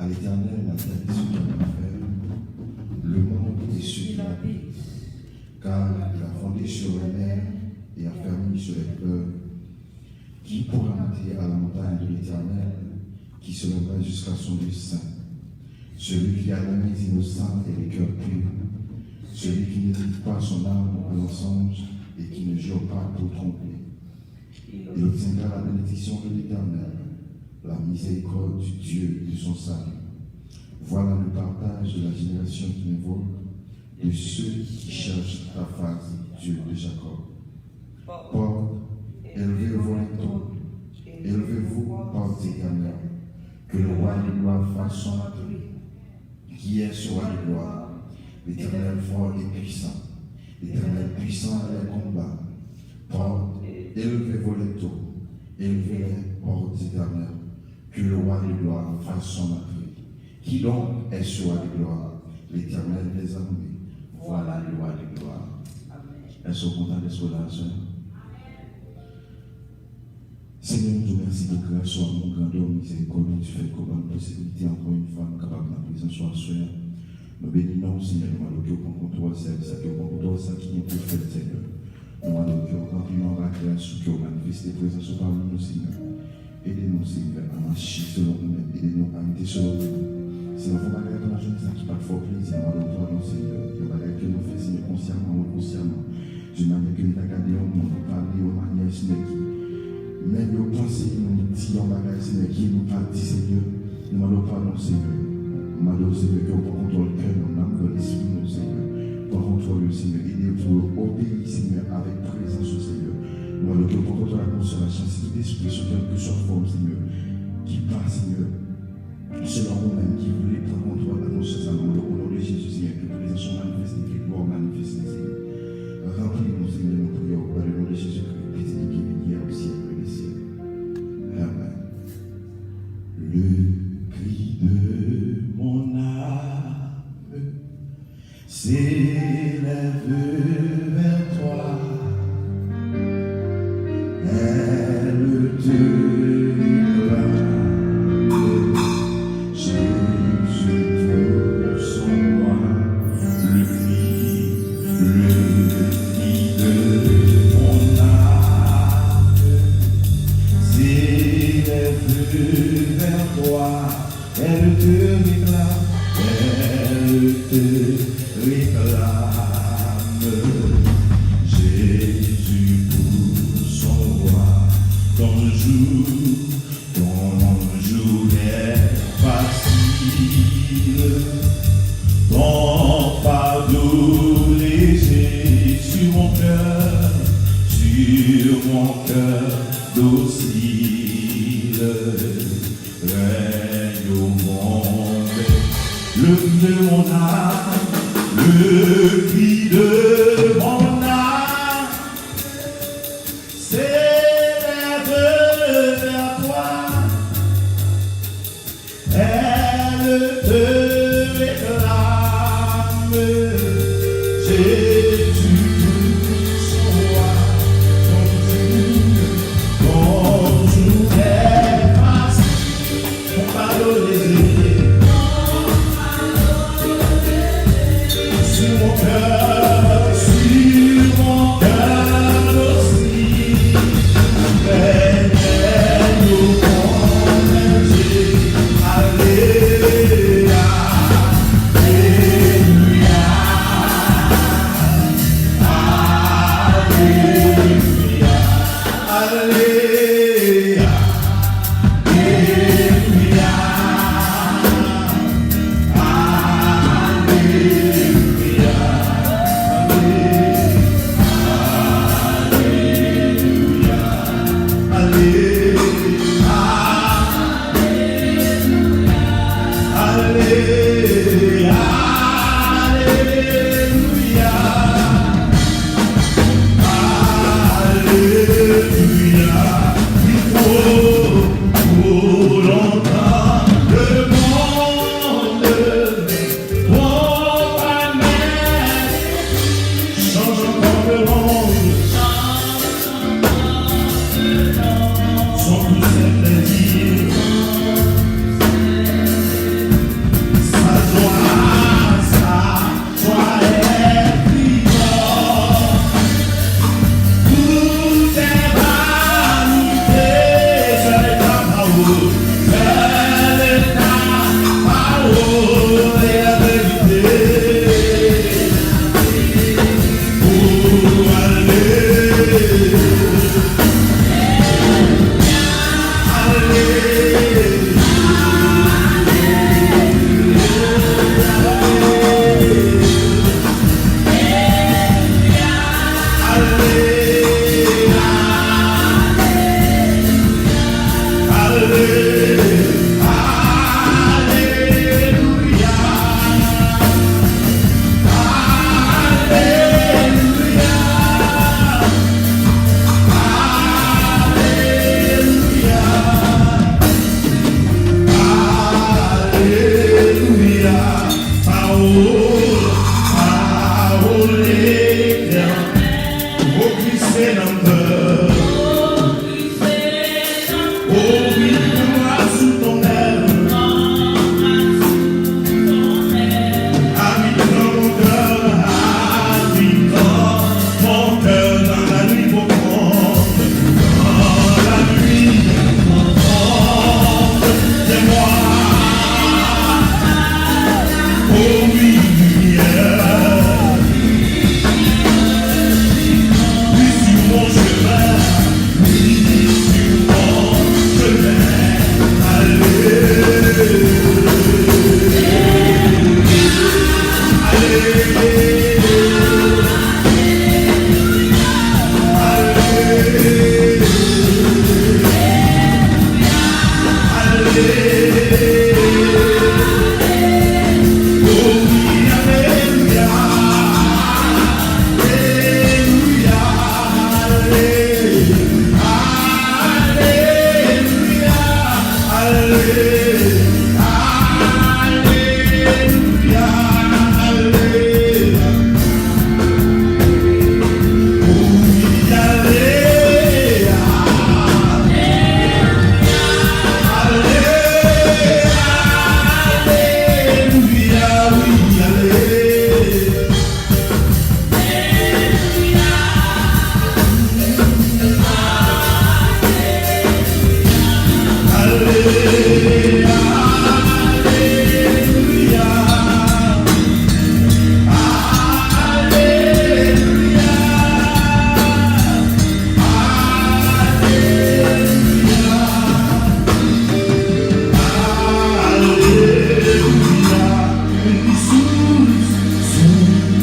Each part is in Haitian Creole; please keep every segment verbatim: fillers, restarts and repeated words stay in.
À l'Éternel la terre et ce qu'elle a fait, le monde et ceux qui l'habitent, car il a fondé sur les mers et affermi sur les fleuves. Qui pourra monter à la montagne de l'Éternel, qui se lèvera jusqu'à son lieu saint? Celui qui a les mains innocentes et le cœur pur, celui qui ne livre pas son âme au mensonge et qui ne jure pas pour tromper. Il obtiendra la bénédiction de l'Éternel, la miséricorde du Dieu de son salut. Voilà le partage de la génération qui m'invoque, de ceux qui cherchent ta face, Dieu de Jacob. Portes, élevez vos linteaux, élevez-vous, portes éternelles, que le roi de gloire fasse son entrée. Qui est ce roi de gloire? L'Éternel fort et puissant, l'Éternel puissant dans les combats. Portes, élevez vos linteaux, élevez les portes éternelles, que le roi de gloire fasse son entrée. Qui donc est ce roi de gloire? L'Éternel des armées, voilà le roi de gloire. Èske w kontan lespri la, sè? Senyè, nou di w mèsi pou gras ou, amou, grandè w, mizèrikòd ou, di fèt ke w ban nou posiblite ankò yon fwa nou kapab nan prezans ou aswè a. Nou beni non w, Senyè, nou mande w ke w pran kontwòl sèvis la, ke w pran kontwòl sa ki gen pou fèt, Senyè. Nou mande w ke w ranpli nou anba gras ou, ke w manifeste prezans ou pami nou, Senyè. Ede nou, Senyè, a mache selon ou menm. Ede nou a rete selon ou menm. Si nou fè yon bagay pou nou jwenn sa ki pa t fè w plezi, nou mande w padon, Senyè. Yon bagay ke nou fè, Senyè, konsyaman ou enkonsyaman. De manyè ke nou ta gade yon moun, nou pale yon manyè, Senyè, ki menm yo panse nou di yon bagay, Senyè, ke nou pa t di, Senyè. Nou mande w padon, Senyè. Nou mande w, Senyè, ke w pran kontwòl kè nou, nanm nou, lespri nou, Senyè. Pran kontwòl yo, Senyè. Ede yo pou yo obeyi, Senyè, avèk prezans ou, Senyè. Nou mande w ke w pran kontwòl atmosfè la, chase tout espri sou kèlkeswa fòm, Senyè, ki pa, Senyè, selon ou menm ki vle pran kontwòl atmosfè sa, nou mande w, o non de Jezi, Senyè, ke prezans ou manifeste, ke glwa ou manifeste, Senyè. Ranpli nou, Senyè, nou priyè w, dans le nom de Jésus-Christ, pitit ou ki vini a au siècle des siècles. Amen. Le cri de mon âme s'élève vers toi, elle te réclame. Jésus pour son roi, le cri, le cri de mon âme s'élève vers toi. Elle te réclame, elle te réclame. Jésus pour son roi, ton jour, ton jour est facile. Ton fardeau léger sur mon cœur, sur mon cœur docile. Règne au monde le cri de mon âme, le cri de mon âme s'élève vers toi. Elle te réclame, Jésus, ton roi, ton jour, ton jour est facile. Ton fardeau léger. Sur mon cœur, sur mon cœur aussi. Règne au monde, Alléluia.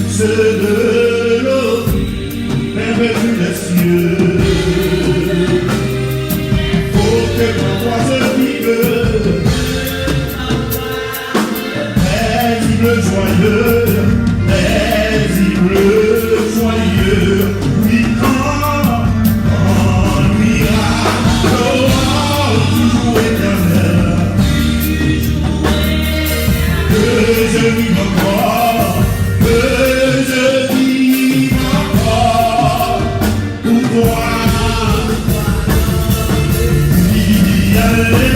Source de l'eau, merveille des cieux. Oh, que pour toi je vive, paisible, joyeux, paisible, joyeux. Oui, quand on lui a toujours éternel. Que je vive encore, que je vive encore pour toi. Oui, allez,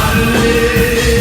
allez,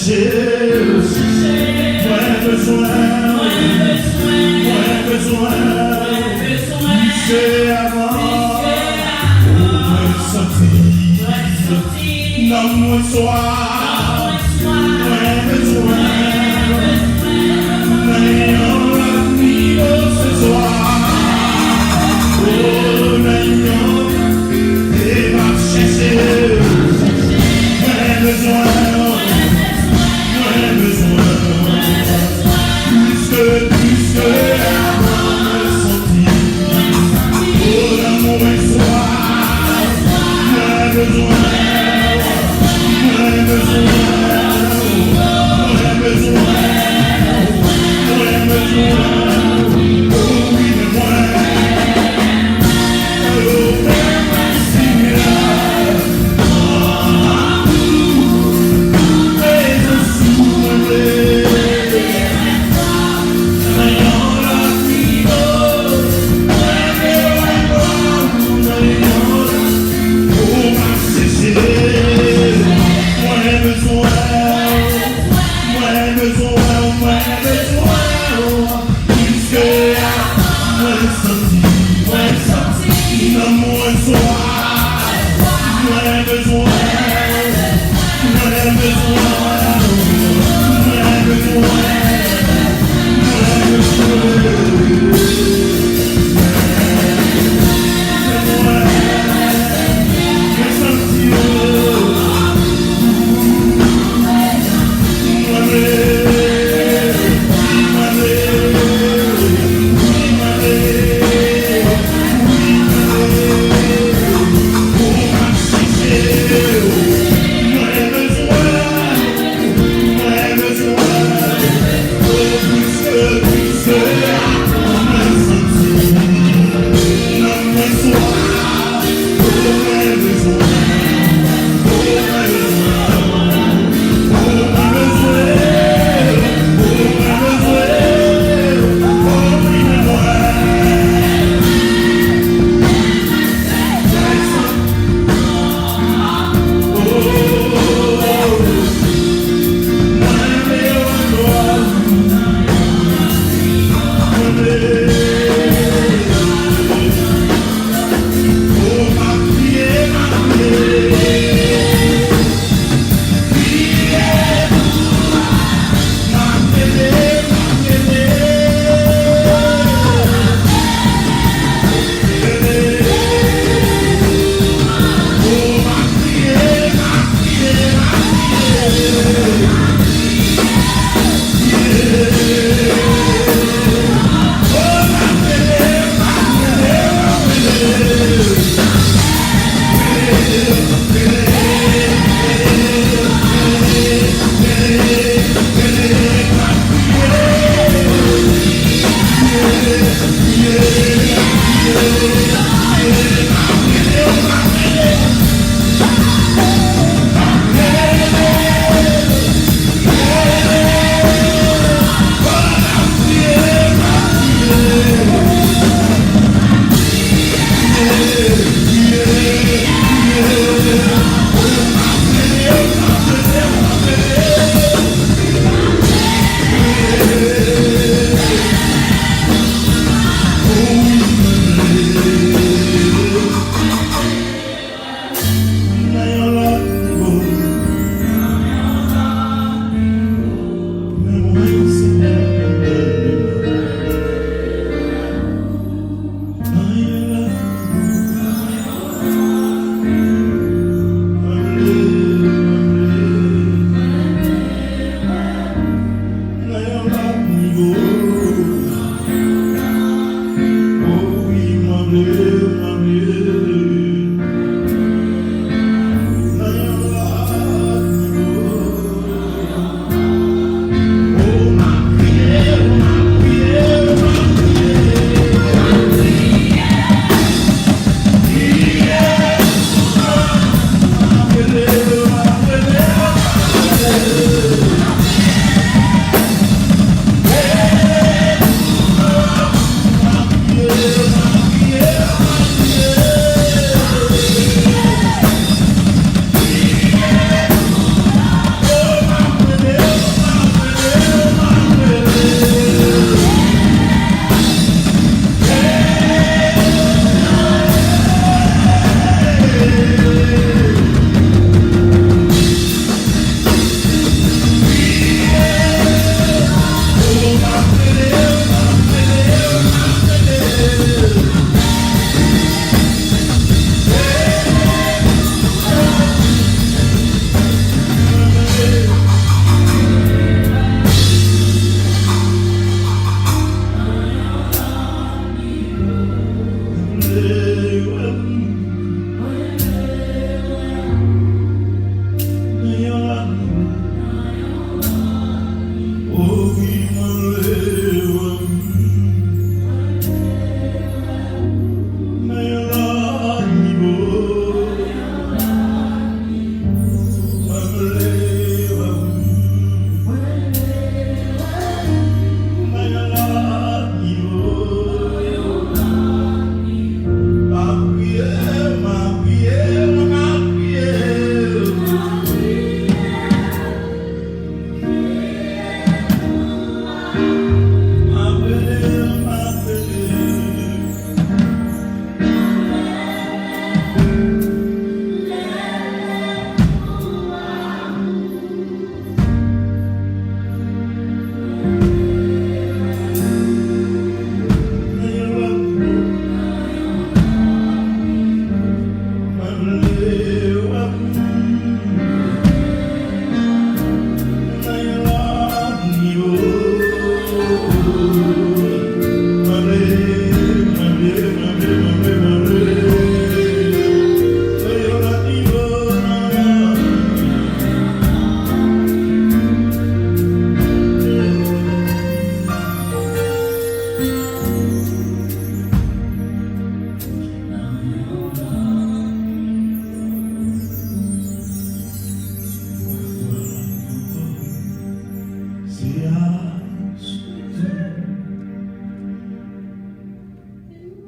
Mwen bezwen, mwen bezwen, mwen bezwen, plis ke avan. Mwen santi nanm mwen swaf, mwen bezwen, nan yon lòt nivo se swa. O, nan yon, e m ap chèche. Mwen bezwen, mwen bezwen, plis ke, plis ke avan mwen santi. O, lanmou mwen swaf, mwen bezwen, mwen bezwen.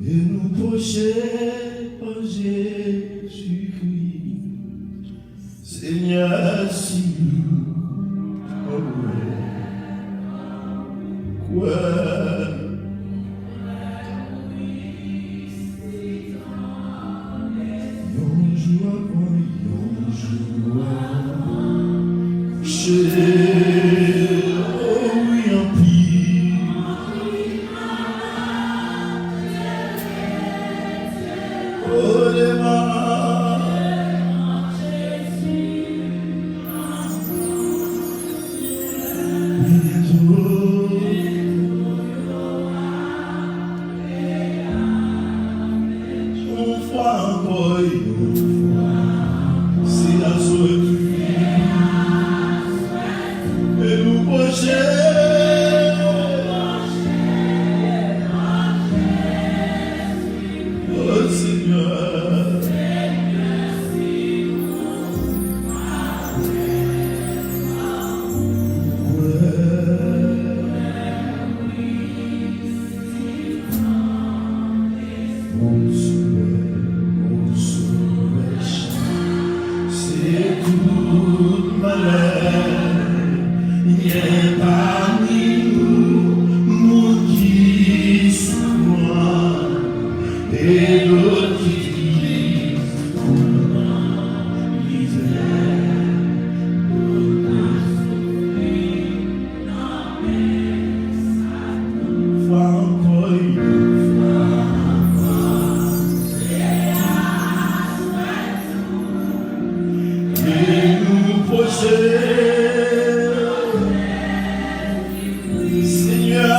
E nou pwoche pa Jezikri. Senyè, si nou kwè, kwè. Yon jou avan, yon jou avan. Cheri, o wi, anpil. O devan. Yon fwa ankò, yon fwa. Se aswè tou. E nou pwoche. O Senyè. Se tout malè gen pami nou, moun ki soufran e lòt ki tristè. Fwa ankò, yon fwa ankò. E nou pwoche, Senyè.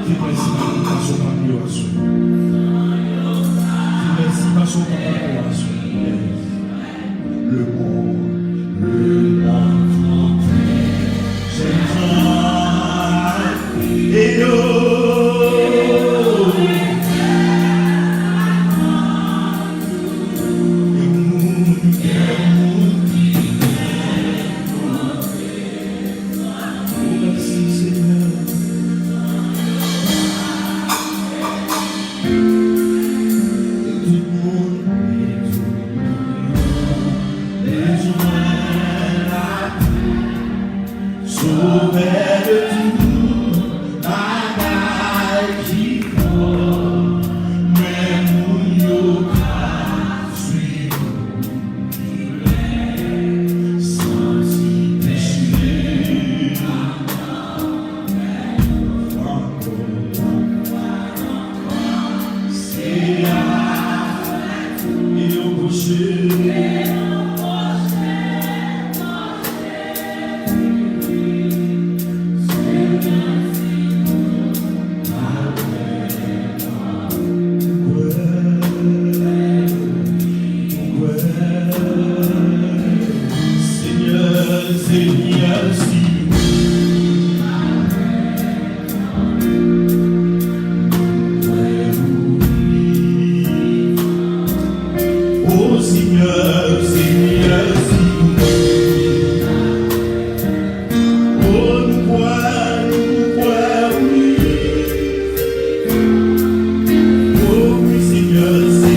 Ki mèsi paske w pa pye w aswè. Ki mèsi paske w pa pye w aswè. Lemonn, lemonn tou prè. Jèn jan e yo. E moun, gen moun ki gen. O, mèsi, Senyè. E tout moun, e tout moun bezwen lapè. Sovè de tout bagay ki fò, men moun yo ka swiv ou. Santi peche. Senyè, Senyè, si o Senyè, Senyè, si o nou kwè, nou kwè, wi. O wi, Senyè, se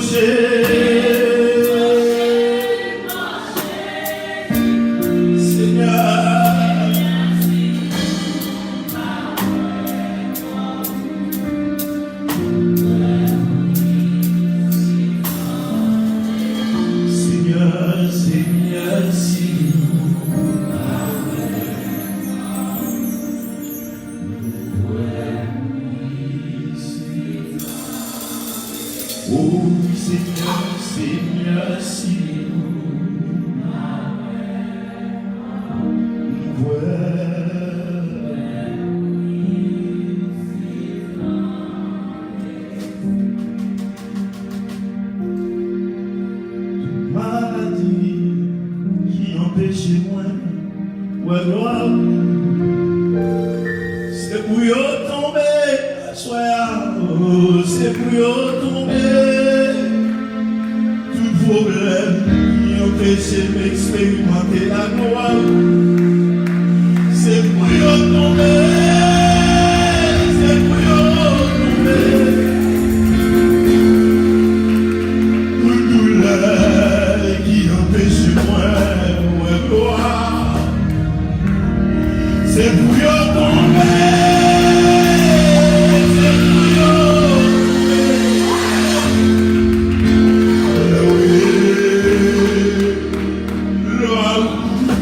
Senyè, Senyè, Senyè, si nou pa wè, nou wè, si nou pa wè. O Senyè, Senyè, si nou pa wè, nou wè. Maladi ki anpeche mwen wè glwa w, se pou yo tonbe aswè a, o, se pou yo tonbe. Tout pwoblèm ki anpeche m eksperimante laglwa w, se pou yo tonbe, se pou yo tonbe. Tout doulè ki anpeche mwen wè glwa, se pou yo tonbe, se pou yo tonbe. Alelouya. Glwa pou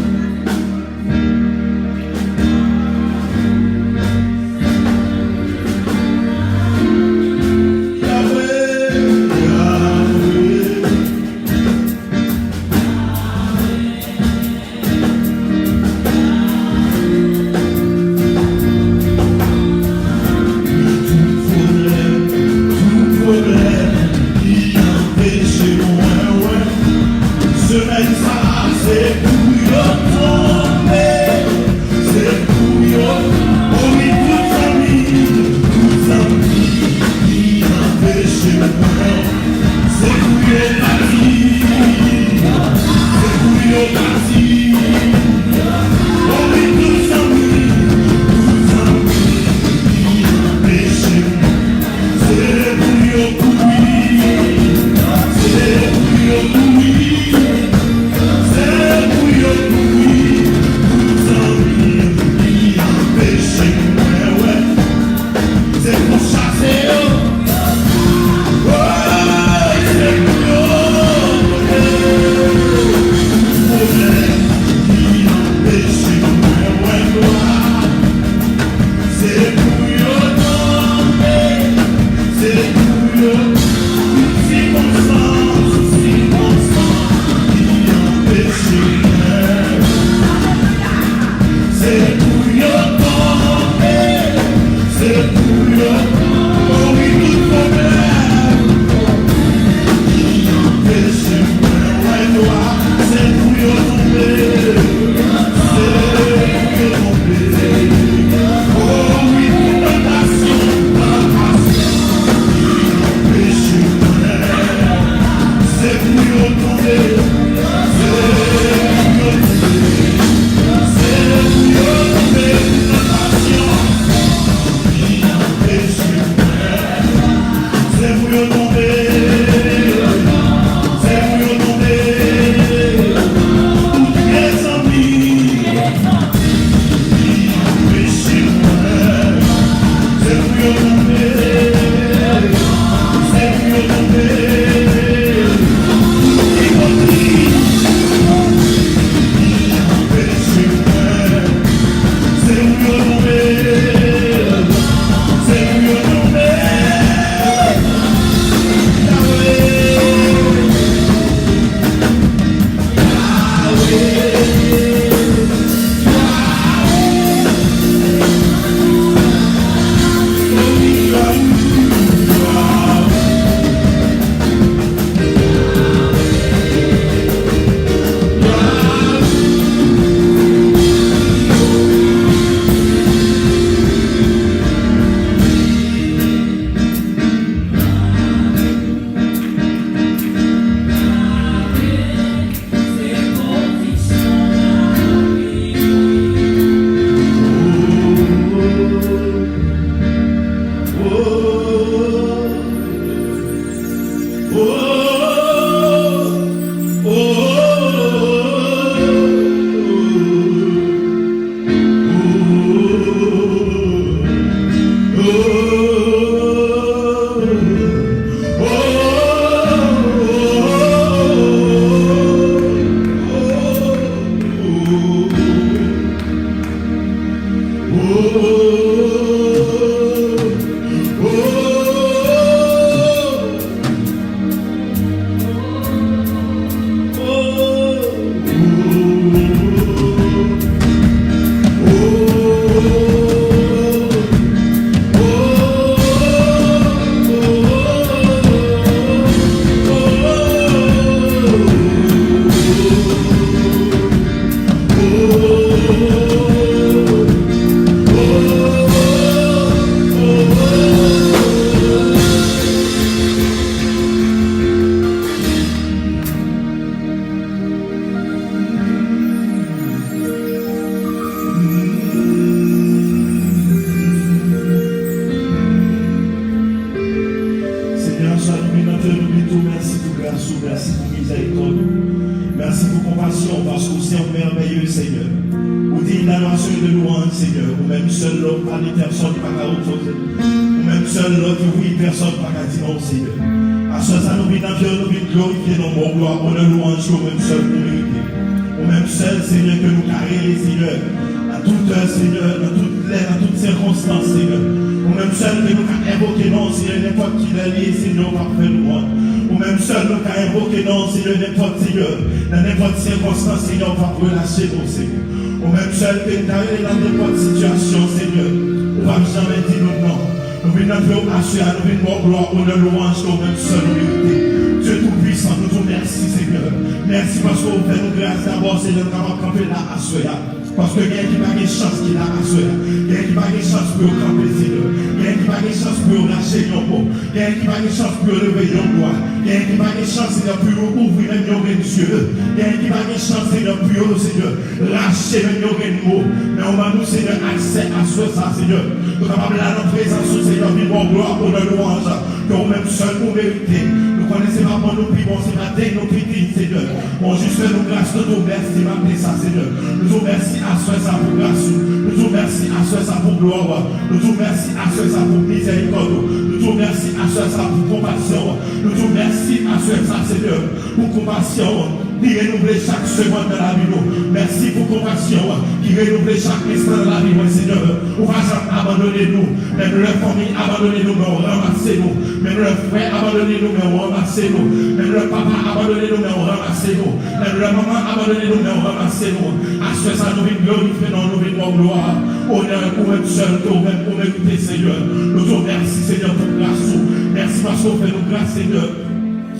Senyè, aswè nou vin nan tron nou, nou di w mèsi pou gras ou, mèsi pou mizèrikòd ou. Mèsi pou konpasyon w, paske w se yon mèvèye Senyè. Ou digne d'adoration et de louange, Senyè. Ou menm sèl lòm pa gen pèsòn ki pa ka opoze. Ou menm sèl lòm ki wi pèsòn pa ka di non, Senyè. Aswè sa nou vin nan tron nou, nou vin glorifye non w, glwa, onè, lwanj ke ou menm sèl ou merite. Ou menm sèl, Senyè, ke nou ka rele, Senyè, nan tout è, Senyè, nan tout lè, nan tout sikonstans, Senyè. Ou menm sèl ke nou ka envoke non w, Senyè, nenpòt ki lè li ye, Senyè, ou p ap fè nou wont. Ou menm sèl nou ka envoke non w, Senyè, nenpòt, Senyè, nan nenpòt sikonstans, Senyè, ou p ap relache nou, Senyè. Ou menm sèl ke nou ka rele nan nenpòt sitiyasyon, Senyè, ou p ap janmen di nou non. Nou vin nan tron w aswè a, nou vin ba w glwa, onè, lwanj ke ou menm sèl ou merite. Dye Toupisan, nou di w mèsi, Senyè. Mèsi paske ou fè nou gras dabò, Senyè, nou kapab kanpe la aswè a. Paske gen ki pa gen chans ki la aswè a. Gen ki pa gen chans pou yo kanpe, Senyè. Gen ki pa gen chans pou yo rache yon po. Gen ki pa gen chans pou yo leve yon dwa. Gen ki pa gen chans, Senyè, pou yo ouvri menm yon grenn zye. Gen ki pa gen chans, Senyè, pou yo, Senyè, rache menm yon grenn mo. Men ou ban nou, Senyè, aksè aswè sa, Senyè. Nou kapab la nan prezans ou, Senyè, vin ba w glwa, onè, lwanj ke ou menm sèl ou merite. Nou konnen se pa bon nou pi bon, se pa dèy nou pi diy, Senyè. Bon, jis fè nou gras, nou di w mèsi maten sa, Senyè. Nou di w mèsi aswè sa pou gras ou. Nou di w mèsi aswè sa pou glwa w. Nou di w mèsi aswè sa pou mizèrikòd ou. Nou di w mèsi aswè sa pou konpasyon w. Nou di w mèsi aswè sa, Senyè, pou konpasyon w ki renouvle chak segonn nan lavi nou. Mèsi pou konpasyon w ki renouvle chak enstan nan lavi mwen, Senyè. Ou pa janm abandone nou. Menm lè fanmi abandone nou, men w ranmase nou. Menm lè frè abandone nou, men w ranmase nou. Menm lè papa abandone nou, men w ranmase nou. Menm lè manman abandone nou, men w ranmase nou. Aswè sa, nou vin glorifye non w, nou vin ba w glwa, onè, ou menm sèl ke ou menm ou merite, Senyè. Nou di w mèsi, Senyè, pou gras ou. Mèsi paske ou fè nou gras, Senyè.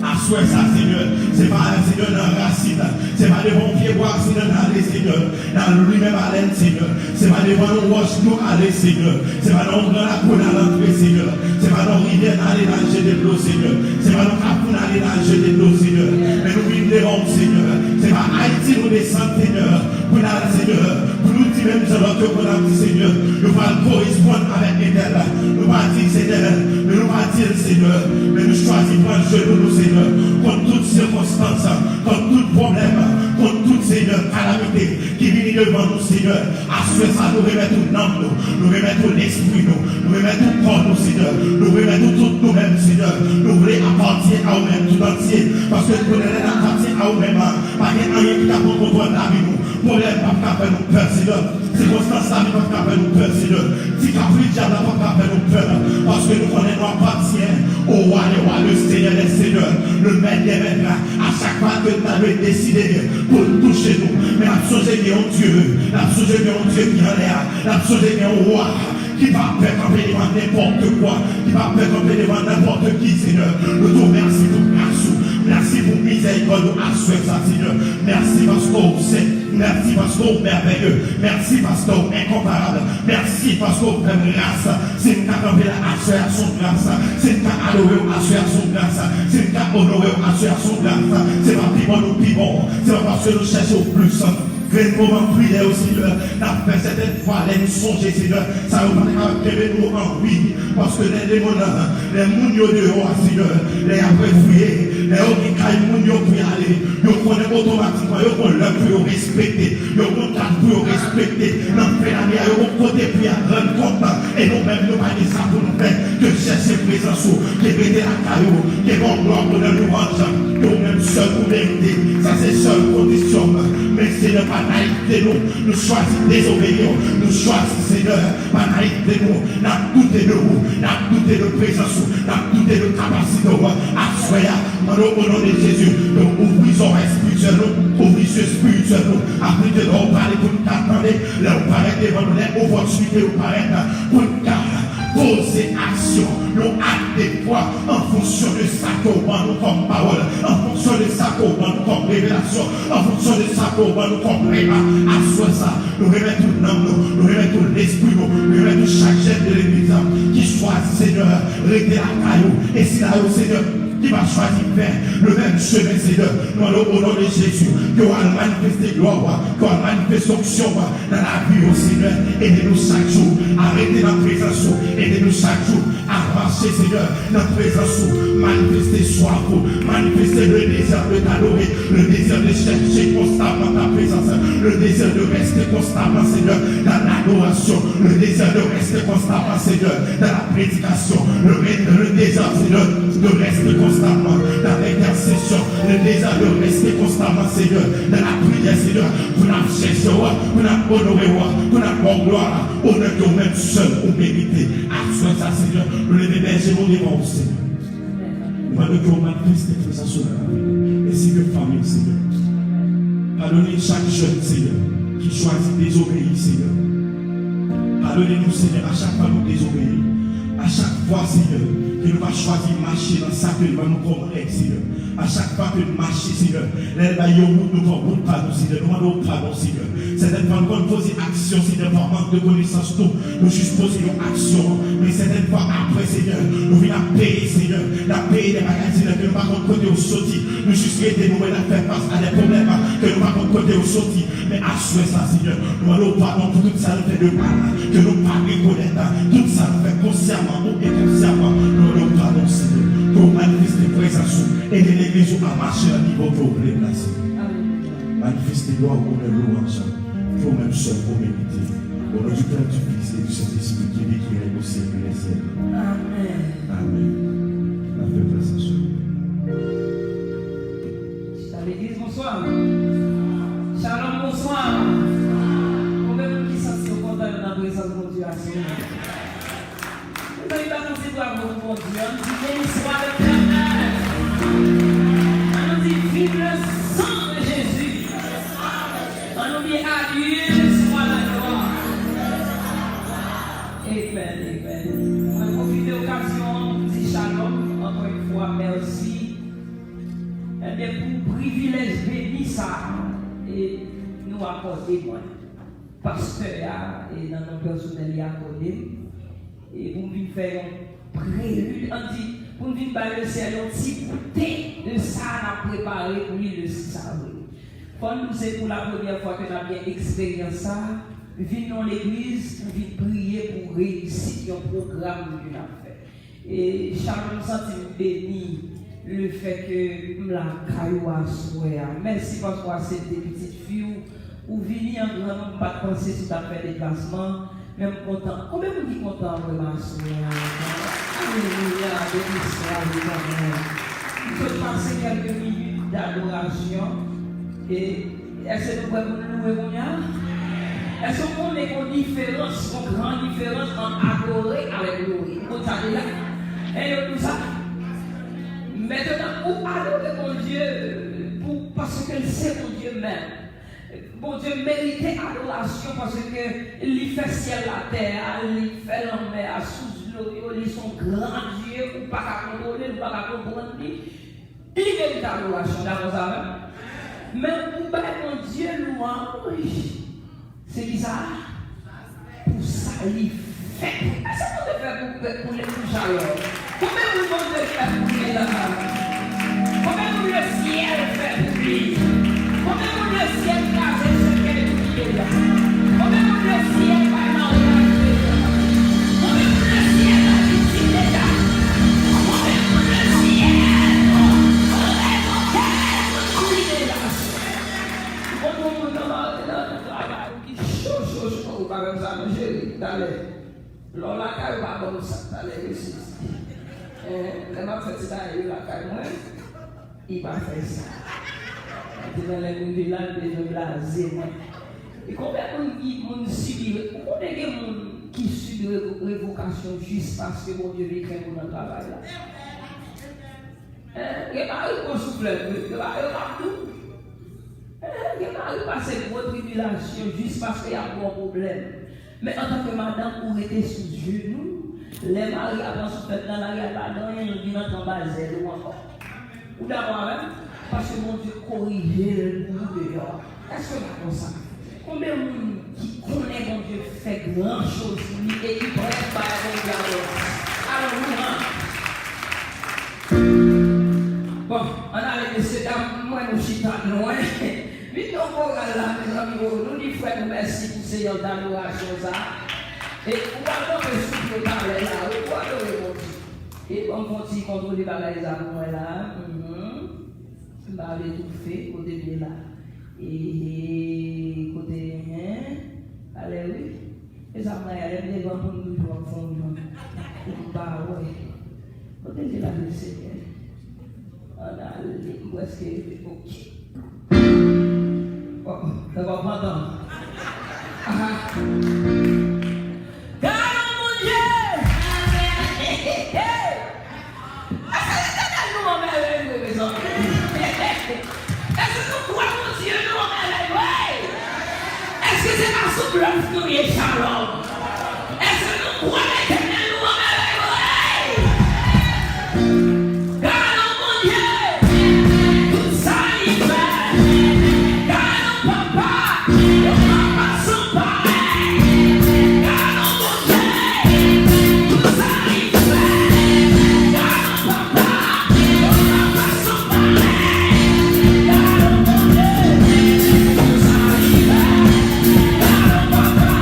Aswè sa, Senyè, se pa, Senyè, nan rasin, se pa devan yon pye bwa, Senyè, n ale, Senyè. N al limen balèn, Senyè. Se pa devan yon wòch nou ale, Senyè. Se pa nan yon gran lakou n al antre, Senyè. Se pa nan yon rivyè n ale n al jete dlo, Senyè. Se pa nan yon kafou n ale n al jete dlo, Senyè. Men nou vin devan w, Senyè. Se pa Ayiti nou desann, Senyè, pou n al, Senyè, pou nou di menm jan lòt yo konn ap di, Senyè, nou pral koresponn avèk entèl. Nou pa di, Senyè, men nou pa di l, Senyè. Men nou chwazi pran jenou nou, Senyè, kont tout sikonstans, kont tout pwoblèm, kont tout, Senyè, kalamite ki vini devan nou, Senyè. Aswè sa, nou remèt ou nanm nou, nou remèt ou lespri nou, nou remèt ou kò nou, Senyè. Nou remèt ou tout nou menm, Senyè. Nou vle apatyen a ou menm tout antye, paske nou konnen lè n apatyen a ou menm, pa gen anyen ki ka pran kontwòl lavi nou. Pwoblèm p ap ka fè nou pè, Senyè. Sikonstans lavi p ap ka fè nou pè, Senyè. Ti kapri dyab la p ap ka fè nou pè, paske nou konnen nou apatyen au roi des rois, le Seigneur des seigneurs, le maître des maîtres. A chak pa ke n ta dwe deside pou l touche nou, men n ap sonje gen yon Dye, n ap sonje gen yon Dye ki anlè a, n ap sonje gen yon wa ki pa pè kanpe devan nenpòt kwa, ki pa pè kanpe devan nenpòt ki, Senyè. Nou di w mèsi pou gras ou, mèsi pou mizèrikòd ou aswè sa, Senyè. Mèsi paske w sen, mèsi paske w mèvèye, mèsi paske w enkonparab, mèsi paske w fè m gras. Si m ka kanpe la aswè a, s on gras. Si m ka adore w aswè a, s on gras. Si m ka onore w aswè a, s on gras. Se pa pi bon nou pi bon. Se pa paske nou chèche w plis. Grenn moman priyè yo, Senyè, n ap fè sètèn fwa lè n sonje, Senyè, sa yo pa t kapab kenbe nou an wi. Paske lè lemonn, lè moun yo deyò a, Senyè, lè y ap refouye, Lè yo gen kay moun yo pou y ale, yo konnen otomatikman, yo gon lè pou yo respekte, yo gon dat pou yo respekte. Nan fen lane a, yo gon kote pou y al rann kont, e nou menm, nou pa gen sa pou nou fè ke chèche prezans ou, ke rete lakay ou, ke ba w glwa, onè, lwanj, ke ou menm sèl ou merite. Sa se sèl kondisyon m. Men Senyè, pa nayivte nou, nou chwazi dezobeyi w, nou chwazi, Senyè, pa nayivte nou, n ap doute de ou, n ap doute de prezans ou, n ap doute de kapasite w. Aswè a, mande w, o non de Jezi, ke w ouvri zòrèy espirityèl nou, ouvri zye espirityèl nou, afin ke lè w pale pou n ka tande, lè w parèt devan nou, lè opòtinite yo parèt, pou n ka poze aksyon, yon ak de fwa, an fonksyon de sa ke w ban nou kòm pawòl, an fonksyon de sa ke w ban nou kòm revelasyon, an fonksyon de sa ke w ban nou kòm rema. Aswè sa, nou remèt ou nanm nou, nou remèt ou lespri nou, nou remèt ou chak jèn de legliz la ki chwazi, Senyè, rete lakay ou. E sila yo, Senyè, ki pa chwazi fè le menm chemen, Senyè, nou mande w, o non de Jezi, ke w al manifeste glwa w, ke w al manifeste onksyon w nan lavi yo, Senyè. Ede nou chak jou a rete nan prezans ou. Ede nou chak jou a mache, Senyè, nan prezans ou. Manifeste swaf ou. Manifeste le désir de t'adorer, le désir de chercher constamment ta présence, le désir de rester constamment, Seigneur, dans l'adoration, le désir de rester constamment, Seigneur, dans la prédication, le, le désir, Seigneur, de rester constamment dans l'intercession, le désir de rester constamment, Seigneur, dans la prière, Seigneur, pou n ap chèche w, pou n ap onore w, pou n ap ba w glwa, onè ke ou menm sèl ou merite. Aswè sa, Senyè, nou leve bèje nou devan ou, Senyè. Nou mande ke w manifeste prezans ou nan lavi nou, ensi ke fanmi, Senyè. Padone chak jèn, Senyè, ki chwazi dezobeyi, Senyè. Padone nou, Senyè, a chak fwa nou dezobeyi, a chak fwa, Senyè, ke nou pa chwazi mache nan sa ke l ban nou kòm règ, Senyè. A chak fwa ke n mache, Senyè, lè l bay yon wout, nou pran wout pa nou, Senyè. Nou mande w padon, Senyè. Sètèn fwa nou konn poze aksyon, Senyè, pa mank de konesans nou. Nou jis poze yon aksyon. Men sètèn fwa apre, Senyè, nou vin ap peye, Senyè. N ap peye de bagay, Senyè, ke nou pa konn kote yo soti. Nou jis rete, nou wè n ap fè fas a de pwoblèm ke nou pa konn kote yo soti. Men aswè sa, Senyè, nou mande w padon pou tout sa nou fè de mal, ke nou pa rekonèt, tout sa nou fè konsyaman ou enkonsyaman. Nou mande w padon, Senyè, ke w manifeste prezans ou, ede legliz ou a mache nan nivo ke w vle l la, Senyè. Manifeste glwa ou, onè, lwanj, ke w menm sèl ou merite. Au nom du Père, du Fils et du Saint-Esprit, qui vit, qui règne au siècle des siècles. Amen. Amen. N ap fè prezans ou. Chita legliz, bonswa. Shalom, bonswa. Konbyen moun ki santi yo kontan yo nan prezans Bondye aswè a? Mezanmi, bat yon ti bravo pou Bondye. Ann di, beni swa Letènèl. Ann di, vive le sang de Jésus. Ann di, à Dieu soit la gloire. Amen, amen. Mwen pwofite okazyon an pou m di shalom, ankò yon fwa, mèsi. Ebyen, pou privilèj beni sa a, e nou akòde mwen. Pastè a, e nan non pèsonèl, li akòde m, e pou m vin fè yon prelid, ann di, pou m vin bay Lesenyè yon ti goute de sa n ap prepare pou li le sis avril. Fò n di se pou la premyè fwa ke n ap gen eksperyans sa a, vin nan yon legliz pou vin priye pou reyisit yon pwogram ke n ap fè. E Shalom, m santi m beni lefètke m lakay ou aswè a. Mèsi paske w aksepte pitit fi w. Ou vini an gran nonm, m pa t panse si w t ap fè deplasman, men m kontan. Konbyen moun ki kontan wè m aswè a? Alelouya, beni swa Letènèl. M sot pase kèlke minit dadorasyon e Èske nou prè pou n louwe kounye a? Èske w konnen gen yon diferans, yon gran diferans ant adore avèk louwe? Ou konn sa deja? E yo di w sa? Mentnan, ou adore Bondye pou, paske l se Bondye menm. Bondye merite adorasyon paske li fè syèl latè a, li fè lanmè a, sous dlo yo, li se yon gran Dye, ou pa ka kontwole l, ou pa ka konprann li. Li merite adorasyon, dakò sa avè m? Men pou bay Bondye lwanj, se ki sa? Pou sa li fè. Èske Bondye fè pou, pou, pou li pou Shalom? Konbyen moun Bondye fè pou li la? Konbyen moun lesyèl fè pou li? Konbyen moun lesyèl kraze sèkèy pou li deja? Konbyen moun lesyèl bay maryaj deja? Konbyen moun lesyèl bay pitit deja? Konbyen moun lesyèl? Lè m ap fè ti bagay yo lakay mwen, li pa fè sa. Li te nan lè m rive la, li bezwen blaze mwen. E konbyen moun ki, moun sibi, ou konnen gen moun ki sibi revo-, revokasyon jis paske Bondye vle fè moun nan travay la? Gen mari k pran souflèt, wi. Gen mari k ap tou. Gen mari k pase gwo tribilasyon jis paske y ap ba w pwoblèm. Men antanke madanm, ou rete sou jenou. Lè mari a pran souflèt nan lari a, pa gen anyen, l vin antre anba zèl ou ankò. Ou dakò avè m? Paske Bondye korije l pou ou deyò. Èske w dakò sa? Konbyen moun ki konnen Bondye fè gran choz pou li e ki prè pou bay Bondye adorasyon? Alelouya! Bon, ann ale, mesye dam, m wè nou chita lwen. Vin nan koral la, mezanmi, o, nou di frè nou mèsi pou seyans dadorasyon sa a. E ou pral kanpe sou pye w talè la, wi, pou adore Bondye. E ban m fè yon ti kontwole bagay sa pou mwen la. Mhm. M pa vle toufe, kote m ye la. E kote, hen? Talè wi. E sa mwen, lè m devan pou m toujou ap fè yon jan pou m pa wè. Kote m te lage Senyè? Ann ale, m prèske rive. Oke. Oh, oh, sa va pantan. Aha. Gade yon Bondye! Èske Letènèl nou an mèvèy vre, mezanmi? Èske nou kwè Bondye nou an mèvèy vre? Èske se pa sou blòf nou ye, Shalom? Èske nou kwè Letènèl nou an mèvèy vre? Gade yon Bondye! Tout sa li fè. Gade yon papa, yon papa san parèy. Gade yon Bondye, tout sa li fè. Gade yon papa, yon papa san parèy. Gade yon Bondye, tout sa li fè. Gade yon papa,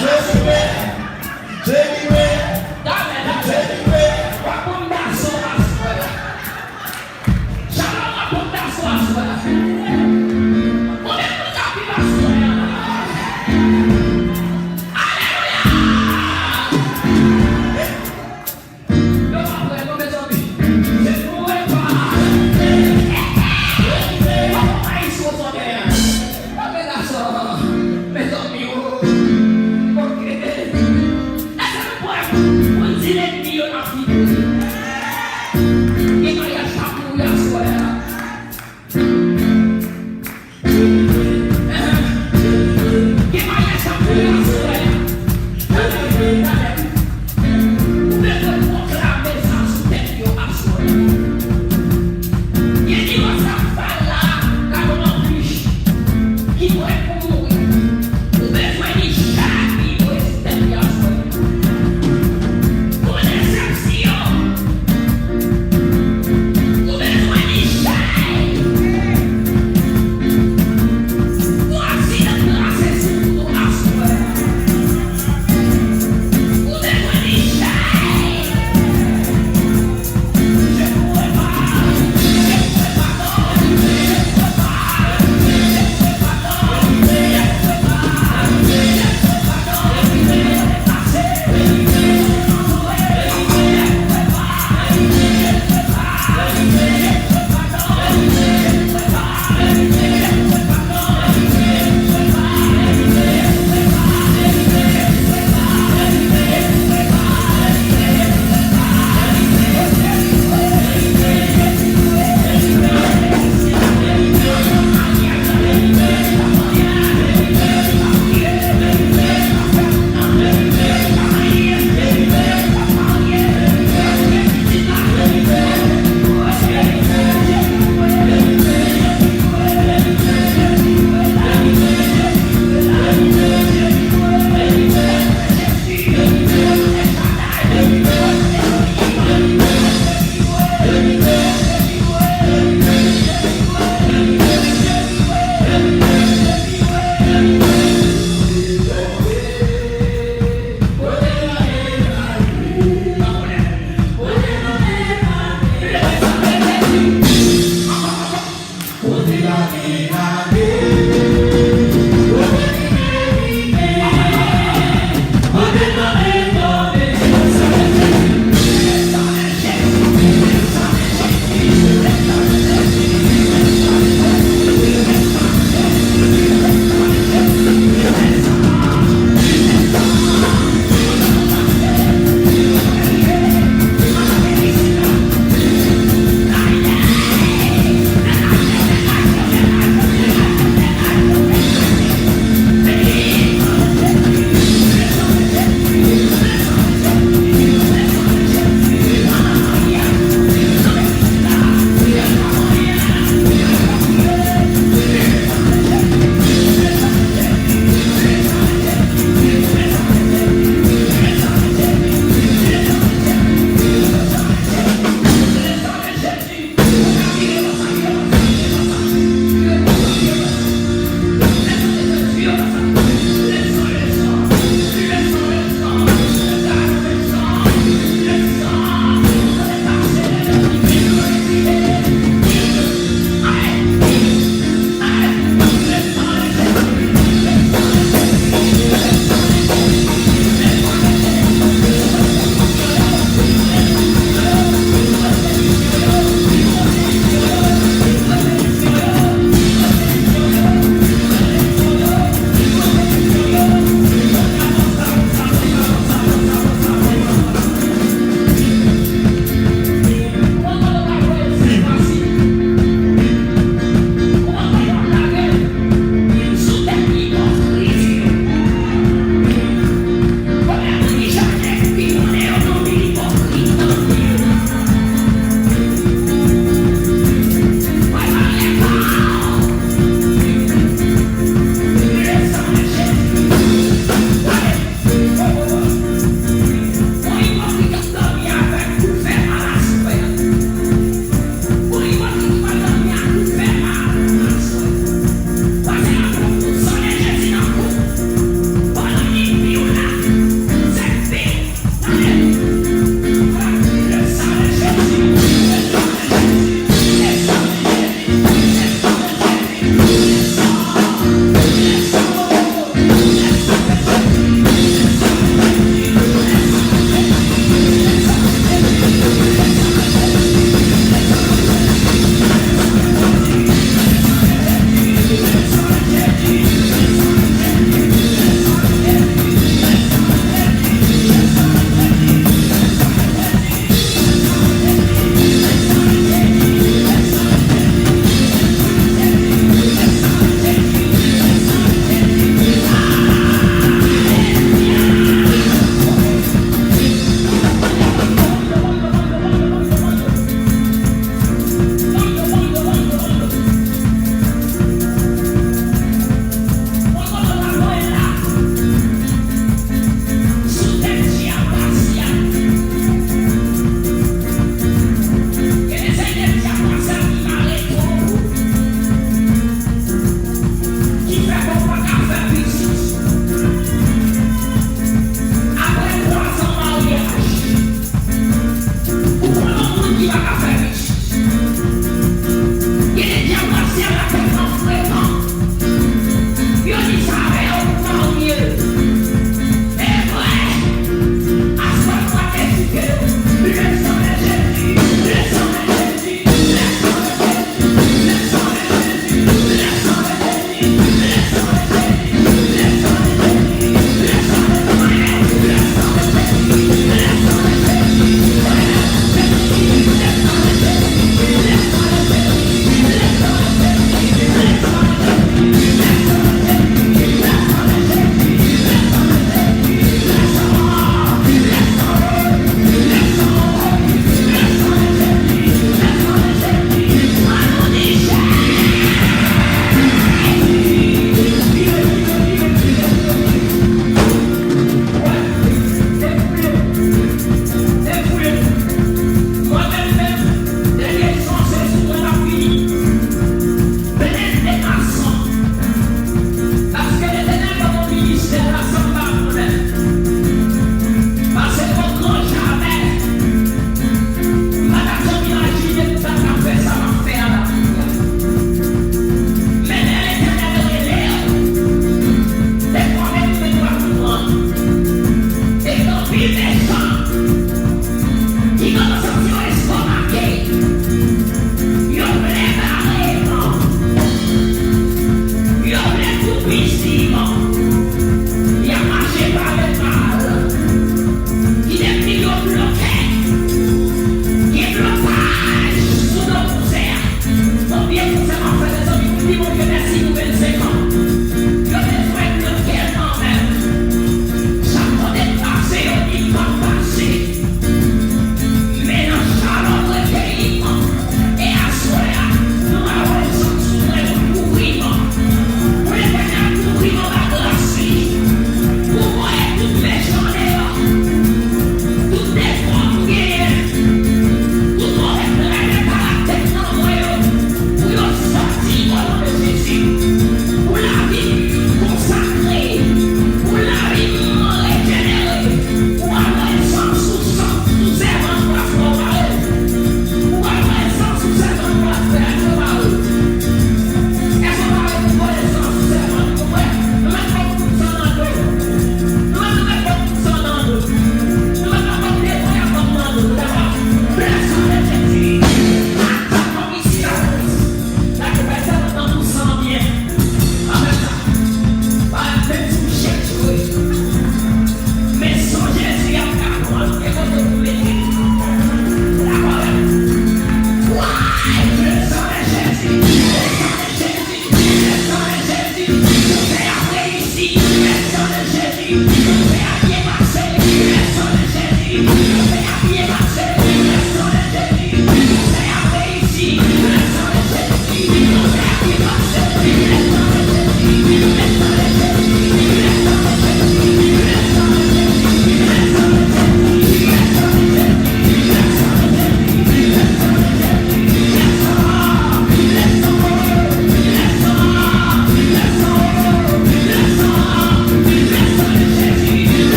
Jezi ven! Jezi ven! Dale, dale! Jezi ven! W ap pran daso aswè a. Shalom ap pran daso aswè a. Konbyen moun k ap viv aswè a? Alelouya! Yo pa prè non, mezanmi. Se pou repa. Yo pa ayisyen sou tè a. Oke, gason. Mezanmi, o. Oke. Èske nou prè pou n di lènmi yo n ap vibre? Gen maryaj k ap mouri aswè a. Gen maryaj k ap fini aswè a. Tande, tande. Ou bezwen pwoklame sa sou tèt yo aswè a. Gen divòs k ap fèt la, ka yon anplis ki prè pou mouri. Ou bezwen li chak li prè sou tèt li aswè a. Pou desepsyon. Ou bezwen li chay. Pou aksidan trase sou wout ou aswè a.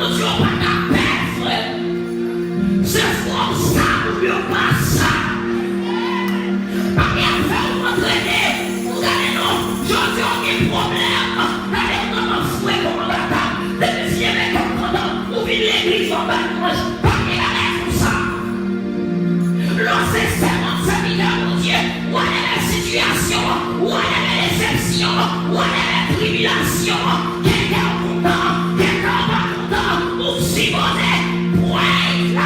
Yo pa ka pè, frè. Se fwa w sa pou yo pa sa. Pa gen afè w antrene pou gade non. Jodi a w gen pwoblèm. Gade w nan fwe kòman bata. Depi fye mete w kontan, ou vin legliz w ap bay louanj. Pa gen bagay konsa. Lè w se sèvant, sèvitè Bondye, whatever sitiyasyon an, whatever desepsyon an, whatever tribilasyon an, kè kè w kontan, kè kè w pa kontan, ou sipoze praise God.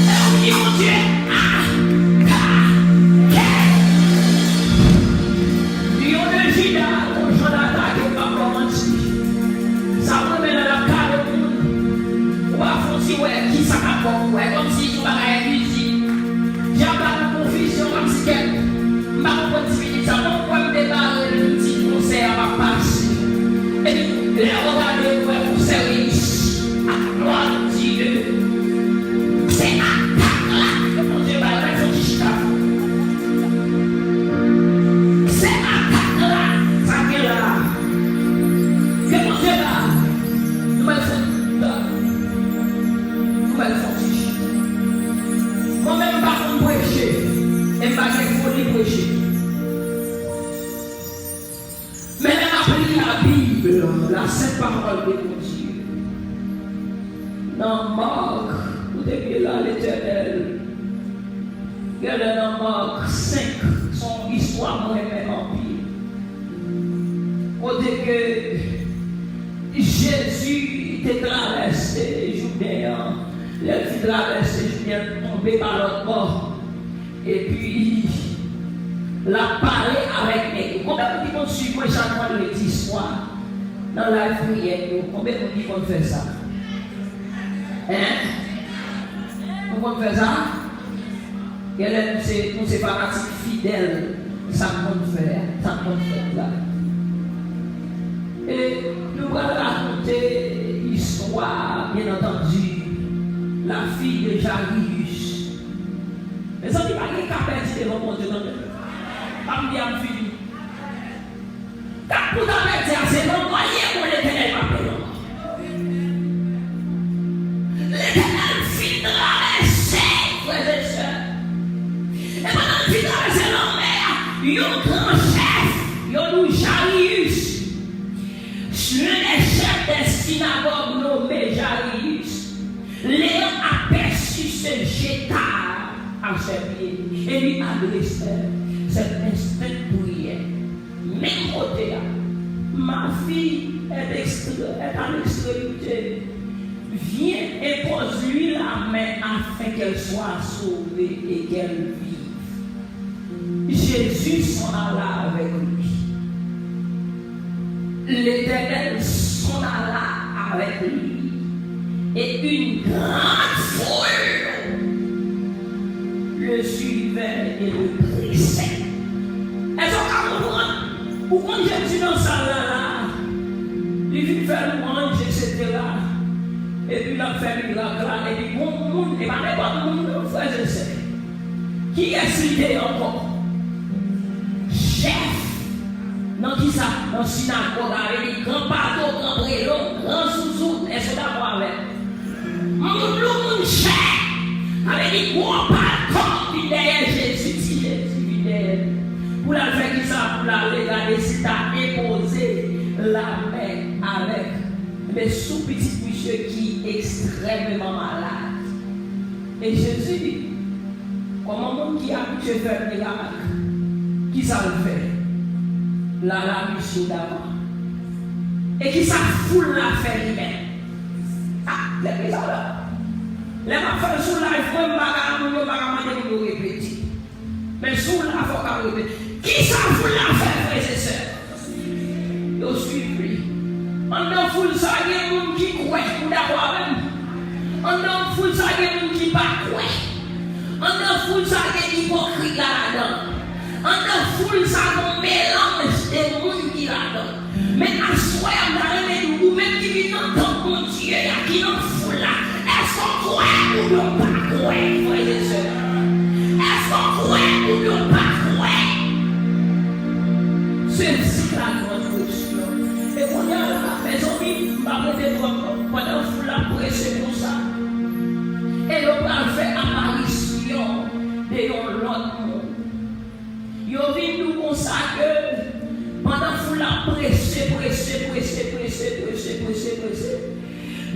E w di Bondye, atake. Lyon de Jida, yon jan atake, pa kòmanse. Sa mwen menm nan kare moun. Ou pa fon ti wè kisa k ap fè w wè kòmsi yon bagay envizib. Dyab la nan konfizyon kòmsi kèt. M pa konprann ti pitit sa. Bon, kwè m te bare l, m di konsèy a p ap pase. Epi, lè w gade, ou wè konsèy reyisi. A glwa de Dye. Se atak la ke Bondye bay. Mwen fon ti chita. Se atak la, sa gen la. Ke Bondye ba nou bèl fon, nou bèl fon ti chita. Mwen menm m pa konn preche, e m pa gen foli preche. Men lè m ap li Labib, la sent pawòl de Bondye, nan Mak, kote m ye la, Letènèl, genlè nan Mak senk, se yon istwa mwen renmen anpil. Kote ke Jezi te travèse Jouden an, lè l fin travèse Jouden an, l tonbe pa lòt bò. Epi, l ap pale avèk nèg yo. Konbyen moun ki konn swiv mwen chak vandredi swa nan live priyè yo? Konbyen moun ki konn fè sa? Hein? Nou konn fè sa? Genlè nou se, nou se fanatik fidèl sa k konn fè, sa k konn fèt la. E nou pral rakonte istwa, bien entendu, la fille de Jairus. Mezanmi, pa gen ka pèdi devan Bondye, tande. Pa m di a m fini. Kat pou ta pèdi a, se lanmò l ye, bon, Letènèl pa pè lanmò. Letènèl fin travèse, frè e sè. E pandan l fin travèse lanmè a, yon gran chèf, yo di w Jairus, l'un des chefs des synagogues nommé Jairus, l'ayant aperçu, se jeta à ses pieds et lui adressa cette instinct prière. Menm kote a, ma fille est extré-, est à l'extrémité. Viens, impose-lui la main afin qu'elle soit sauvée et qu'elle vive. Jésus s'en alla avec lui. L'Éternel s'en alla avec lui, et une grande foule le suivait et le pressait. Èske w ka konprann? Ou konn Jezi nan sal la, la, li vin fè lwanj, etsetera. Epi l ap fè mirak la, epi gon moun, e pa nenpòt moun non, frè e sè. Kiyès li te ye ankò? Chèf. Nan kisa? Nan sinagòg, sa vle di gran pato, gran prelon, gran zouzout. Èske w dakò avè m? Moun lou, moun chè. Sa vle di gwo pato vin dèyè Jezi, ti Jezi vin dèyè l. Pou l al fè kisa? Pou l ale gade si l ta enpoze lamen avèk, men sou pitit misye ki ekstrèmeman malad. E Jezi, kòman moun ki abitye fè mirak, kisa l fè? L al a misye davan. E kisa foul la fè li menm? A, legliz la. Lè m ap fè l sou live mwen, m pa ka, moun yo pa ka mande moun yo repete. Men si w la, fò w ka rele. Kisa foul la fè, frè e sè? Yo swiv li. Anndan foul sa, gen moun ki kwè. Ou dakò avè m? Anndan foul sa, gen moun ki pa kwè. Anndan foul sa, gen ipokrit la ladan. Anndan foul sa, gen yon melanj de moun ki ladan. Men aswè a, m ta renmen di w, ou menm ki vin nan tanp Bondye a, ki nan foul la, èske w kwè oubyen w pa kwè, frè e sè? Èske w kwè oubyen w pa kwè? Sesi la grande question. E kounye a la, mezanmi, Pandan foul la prese konsa, e yo pral fè aparisyon de yon lòt moun. Yo vin di w konsa ke pandan foul la prese, prese, prese,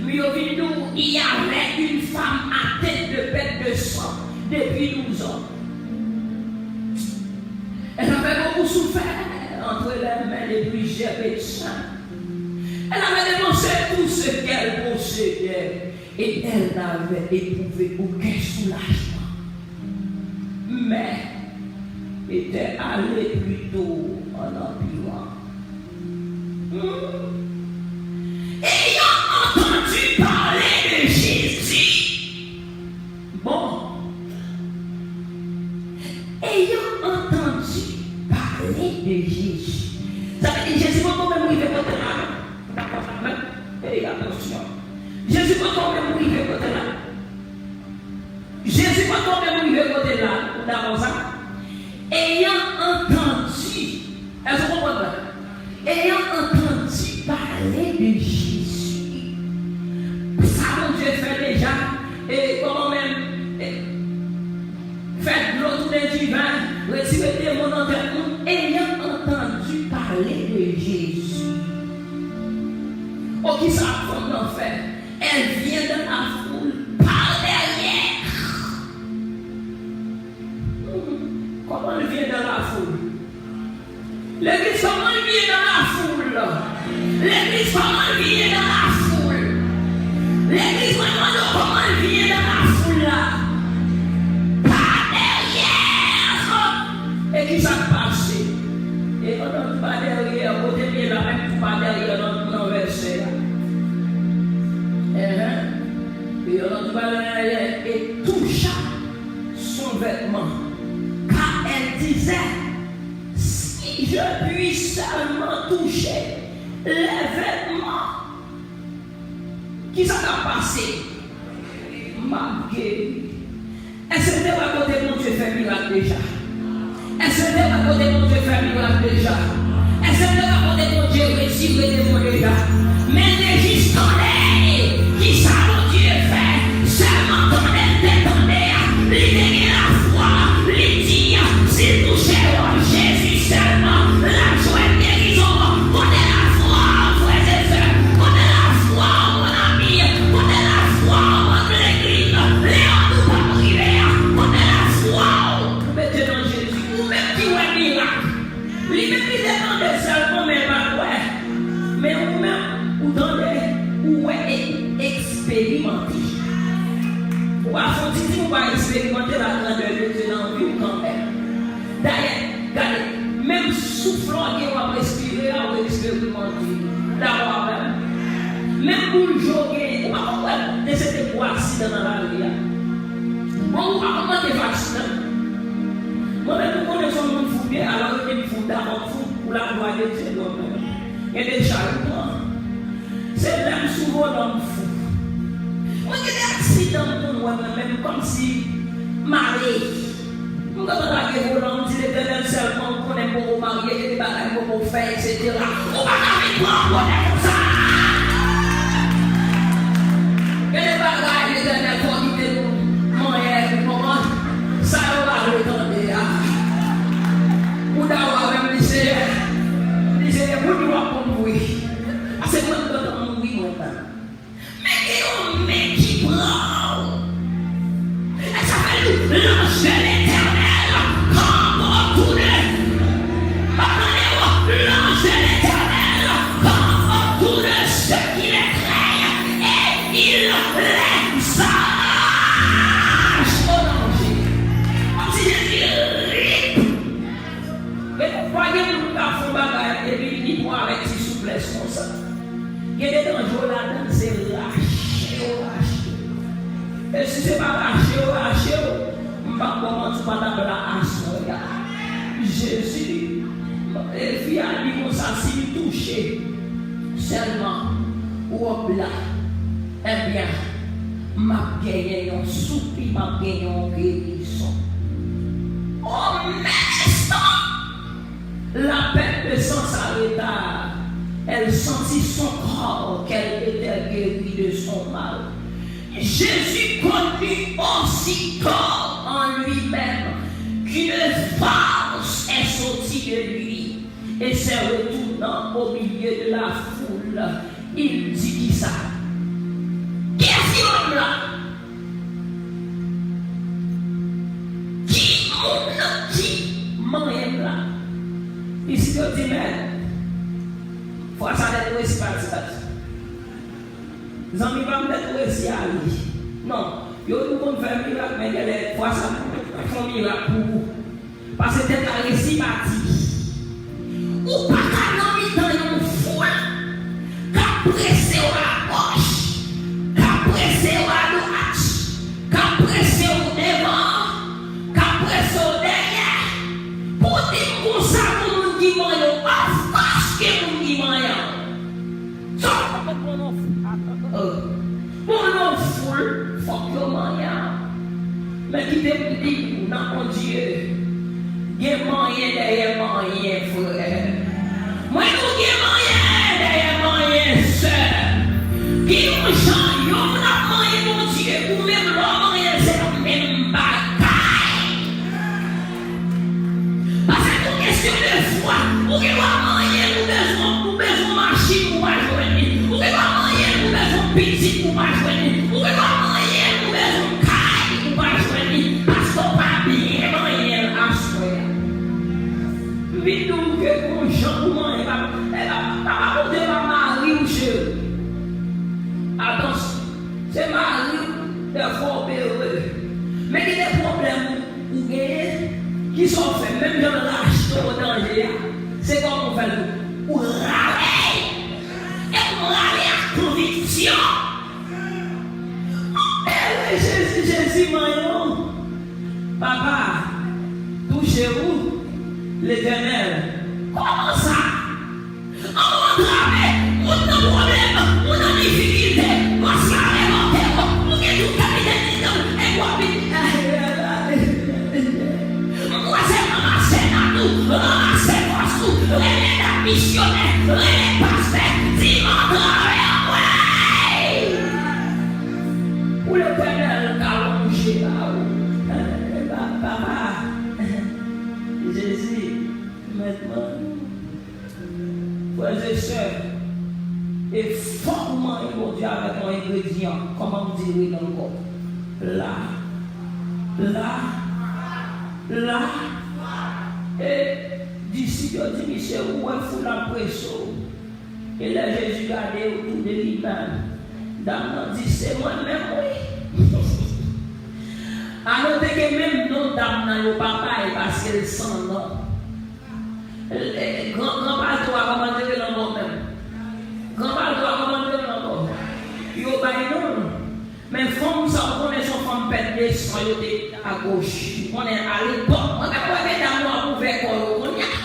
men yo vin di w, il y avait une femme atteinte de perte de sang depuis douze ans. Elle avait beaucoup souffert entre les mains de plusieurs médecins. Elle avait dépensé tout ce qu'elle possédait et elle n'avait éprouvé aucun soulagement, mais était allée plutôt en empirant. Hmm. Ayant entendu parler de Jésus, bon, ayant entendu parler de Jésus. Sa vle di Jezi poko menm rive kote la. Ey, atansyon. Jezi poko menm rive kote la. Jezi poko menm rive kote la. Ou dakò sa? Ayant entendu. Èske w konprann mwen? Ayant entendu parler de Jésus. Sa Bondye fè deja, e kòman menm, e, fè dlo tounen diven, retire demon nan tèt moun, ayant entendu parler de Jésus. O, kisa fanm nan fè? Elle vient dans la foule par derrière. Kòman l vyen dans la foule? Legliz, kòman l vyen dans la foule? Legliz, kòman l vyen dans la foule? Legliz, mwen mande w kòman l vyen dans la foule la? Pa dèyè! E kisa k pase? E pandan l pa dèyè, kote l ye la, menm tou pa dèyè nan, nan vèsè a. Enhen. E pandan l pa dèyè, et toucha son vêtement, car elle disait, si je puis seulement toucher les vêtements, kisa k ap pase? M ap geri. Èske w te wè kote Bondye fè mirak deja? Èske w te wè kote Bondye fè mirak deja? Èske w te wè kote Bondye retire demon deja? Men te jis tande kisa Bondye fè. Sèlman tande l te tande a, li te gen lafwa, li di, si l touche wòb Jezi sèlman, l ap jwenn gerizon. Kote lafwa w, frè e sè? Kote lafwa w, mon ami? Kote lafwa w, manm legliz? Lè òd ou p ap rive a, kote lafwa w? Ou mete nan Jezi. Ou menm ki wè mirak, li menm li te tande sèlman, men l pa t wè. Men ou menm, ou tande, ou wè e ou eksperimante. Ou pa fè yon ti di ou pa eksperimante lagrandè de Dye nan vi w kanmenm. Dayè, gade, menm souf la w gen w ap respire a, ou eksperimante. Dakò avè m? Menm boul je w genyen, ou pa konprann de se te gwo aksidan nan lari a. Bon, ou pa konprann de aksidan. Mwen menm, ou konnen se yon moun fou m ye, alò yo di m fou, dakò m fou, pou laglwa de Dye, non, non. Gen de chay ou pran. Se lè m sou volan m fou. Mwen gen de aksidan m konn wè mwen menm kòmsi m ale. M gentan lage volan, m di Letènèl sèlman, ou konnen m poko marye, gen de bagay m poko fè, etsetera. Ou pa ka vin pran pwolèm konsa. Gen de bagay Letènèl fò kite nou manyen, ou konprann? Sa yo pa vle tande a. Ou dakò avè m, di Seyè, di Seyè, pou nou ap konn wi. Paske mwen m gentan mouri mwen menm. Men gen yon men ki pran w. E sa fè l di, l'ange de l'Éternel campe autour de, pa tande w, l'ange de l'Éternel campe autour de ceux qui le craignent et il les arrache. O danje. Kòmsi Jezi lit. Gen de fwa gen moun k ap fè yon bagay epi li pran avèk ti souplès konsa. Gen de danje w ladan l, se rache yo rache w. E si se pa rache yo rache w, m p ap ba w manti, w pa t ap la aswè a. Jezi, e fi a di konsa, si m touche sèlman wòb la, ebyen, m ap genyen yon soupi, m ap genyen yon gerizon. O, men stop! La perte de sang s'arrêta. Elle sentit son corps qu'elle était Jésus connut aussitôt en lui-même qu'une force est sortie de lui et se retournant au milieu de la foule, il dit, kisa? Kiyès ki manyen m la? Ki moun nan ki manyen m la? Isit yo di, men, fwa sa tèt resi pati, pati. Zanmi pa m tèt resi ale. Non, yo di w konn fè mirak, men genlè fwa sa fè yon mirak pou ou. Paske tèt la resi pati. Ou pa ka nan mitan yon foul k ap prese w agoch, k ap prese w adwat, k ap prese w devan, k ap prese w dèyè, pou w di m konsa gon moun ki manyen w. Of course gen moun ki manyen w. Sa w pa konprann non. Bon, nan foul, fòk yo manyen. Men kite m di w, nan Bondye, gen manyen dèyè manyen, frè. Mwen di w gen manyen dèyè manyen, sè. Gen yon jan, yon moun ap manyen Bondye, ou menm lè w manyen l, se pa menm bagay. Paske se yon kesyon de fwa. Ou gen dwa manyen l, ou bezwen, ou bezwen machin, ou pa jwenn li. Ou gen dwa manyen l, ou bezwen pitit, ou pa jwenn li. Ou gen dwa manyen l, ou bezwen kay, ou pa jwenn li. Paske w pa byen manyen l aswè a. M vin di w ke gon jan pou manyen, pa, e pa, papa Bondye pa mari w, cheri. Atansyon, se mari w, dèfwa w pe ere. Men gen de pwoblèm ou genyen, kisa w fè? Menm jan l rachte w danje a, se kòman w fè l tou? Ou rale! E ou rale ak konviksyon! Anpere Jezi, Jezi manyen w. Papa, touche ou, Letènèl. Kòman sa? An ou antrave, ou nan pwoblèm, ou nan difikilte, mas la revoke w, ou gen tout kalite didan, e w ap vin. M kwè se ranmase nòt ou, ranmase fòs ou, rele dat misyonè, rele pastè, di m antrave anmwey. Pou Letènèl ka lonje ba ou. Papa, Jezi, mèt mwen. Frè e sè, e fòk ou manyen Bondye avèk yon engredyan. Kòman m di wi ankò? La, la, la. E disip yo di misye, ou wè foul la prese w. E lè Jezi gade yo tou de li menm, dam nan di, se mwen menm wi. A note ke menm non dam nan yo pa bay paske l san non. Gran, gran palto a, kòman te rele ankò menm? Gran palto a, kòman te rele ankò? Yo bay non l. Men fanm sa, ou konnen se yon fanm pèt de san yo te agoch. Ou konnen alepòk, mwen pa kwè medam yo ap ouvè kò yo kounye a.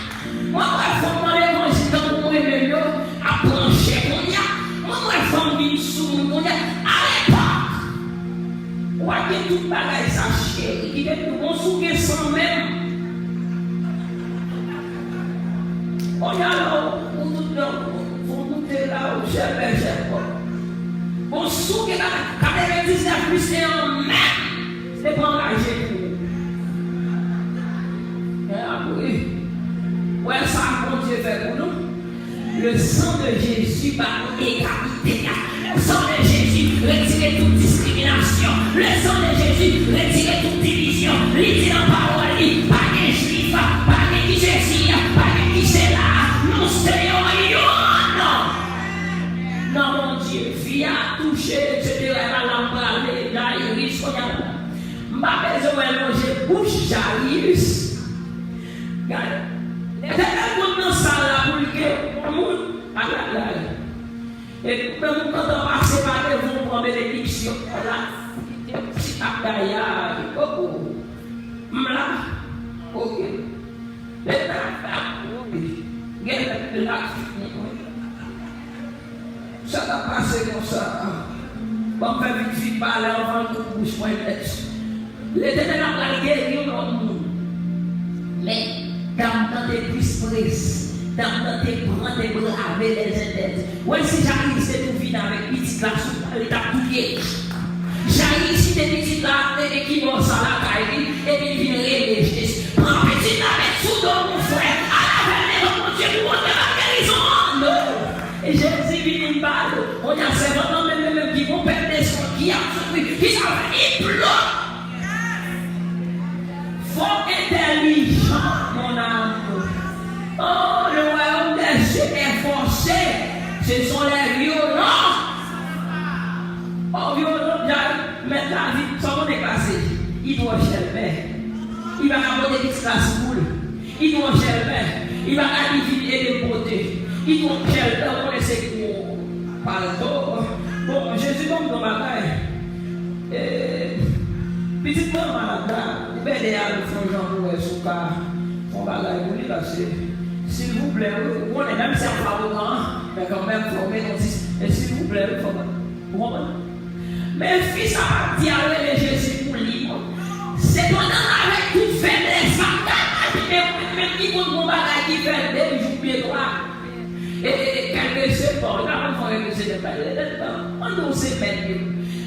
Mwen kwè fanm nan levanjil tankou mwen menm yo ap pran chè kounye a. Mwen kwè fanm vin sou moun kounye a. Alepòk, ou pa t gen tout bagay sa, cheri. Kite m di w, bon, si w gen san menm. Kounye a la, ou, ou tout dan, ou, ou moute la, ou chèpè, chèpè. Bon, si w gen la, katrevendiznèf plis en an menm, se pa anraje pou ou. Men apre, wè sa Bondye fè pou nou. Le sang de Jésus ba nou egalite a. Le sang de Jésus retire tout diskriminasyon. Le sang de Jésus retire tout divizyon. Li di nan pawòl li, pa gen jwif, pa gen ki sesi, pa gen ki sela. Nou se yon yonn. Nan Bondye, fi a touche, etsetera. E pa la m prale, Jayirus, kounye a la. M pa bezwen wè lonje bouch Jayirus. Gade, Letènèl konn nan sal la pou l gen yon moun ak laglari. E menm ou gentan pase pa devan, ou pran benediksyon la, ti bagay la, oh, oh. M la, oke. Letènèl fè, oke. Gen lè m la, sa t ap pase konsa. Ban m fè vit vit pale anvan l kout bouch mwen nèt. Letènèl ap pral geri yon lòt moun. Men, dam nan te plis prese. Dam nan te pran, te brave lèzentèdi. Wè si Jayirus te tou vin avèk pitit la sou li, t ap tou geri. Se pitit la ap tande ki bò sa lakay li, epi l vin rele Jezi. Pran pitit la, met sou do w, mon frè. Al avè l devan Bondye pou Bondye ban l gerizon an. Non. E Jezi vini, m pale w. Kounye a, sèvant lan menm, menm, menm ki gon pèt de san, ki ap soufri, ki sa fè? Li plop. Fò entèlijan, mon amour. Oh, le royaume des cieux est forcé. Ce sont les violents. Oh, vyolan, Jayil, mèt lavi, sa w konnen k pase? Li twò chèlbè. Li pa ka pote pitit la sou kou l. Li twò chèlbè. Li pa ka di vin ede m pote. Li twò chèlbè, ou konnen se gwo palto. Bon, Jezi ban m yon bagay. E, pitit mwen malad la, ou pèdi al fè yon jan pou wè si w ka fè yon bagay pou li, paske, silvouplè, wi, ou konnen, menm si ap fè awogan an, men kanmenm, fò w mete yon ti, e silvouplè, wi, fò w, ou konprann? Men fi sa pa t di al rele Jezi pou li, non. Se pandan l avèk tout feblès la, gad, men, men ki konn gon bagay ki fè de jou byen twa. E, e, e, kèlkeswa, ou pa konn fè kèlkeswa, men, men, men, an nou se mèt yo.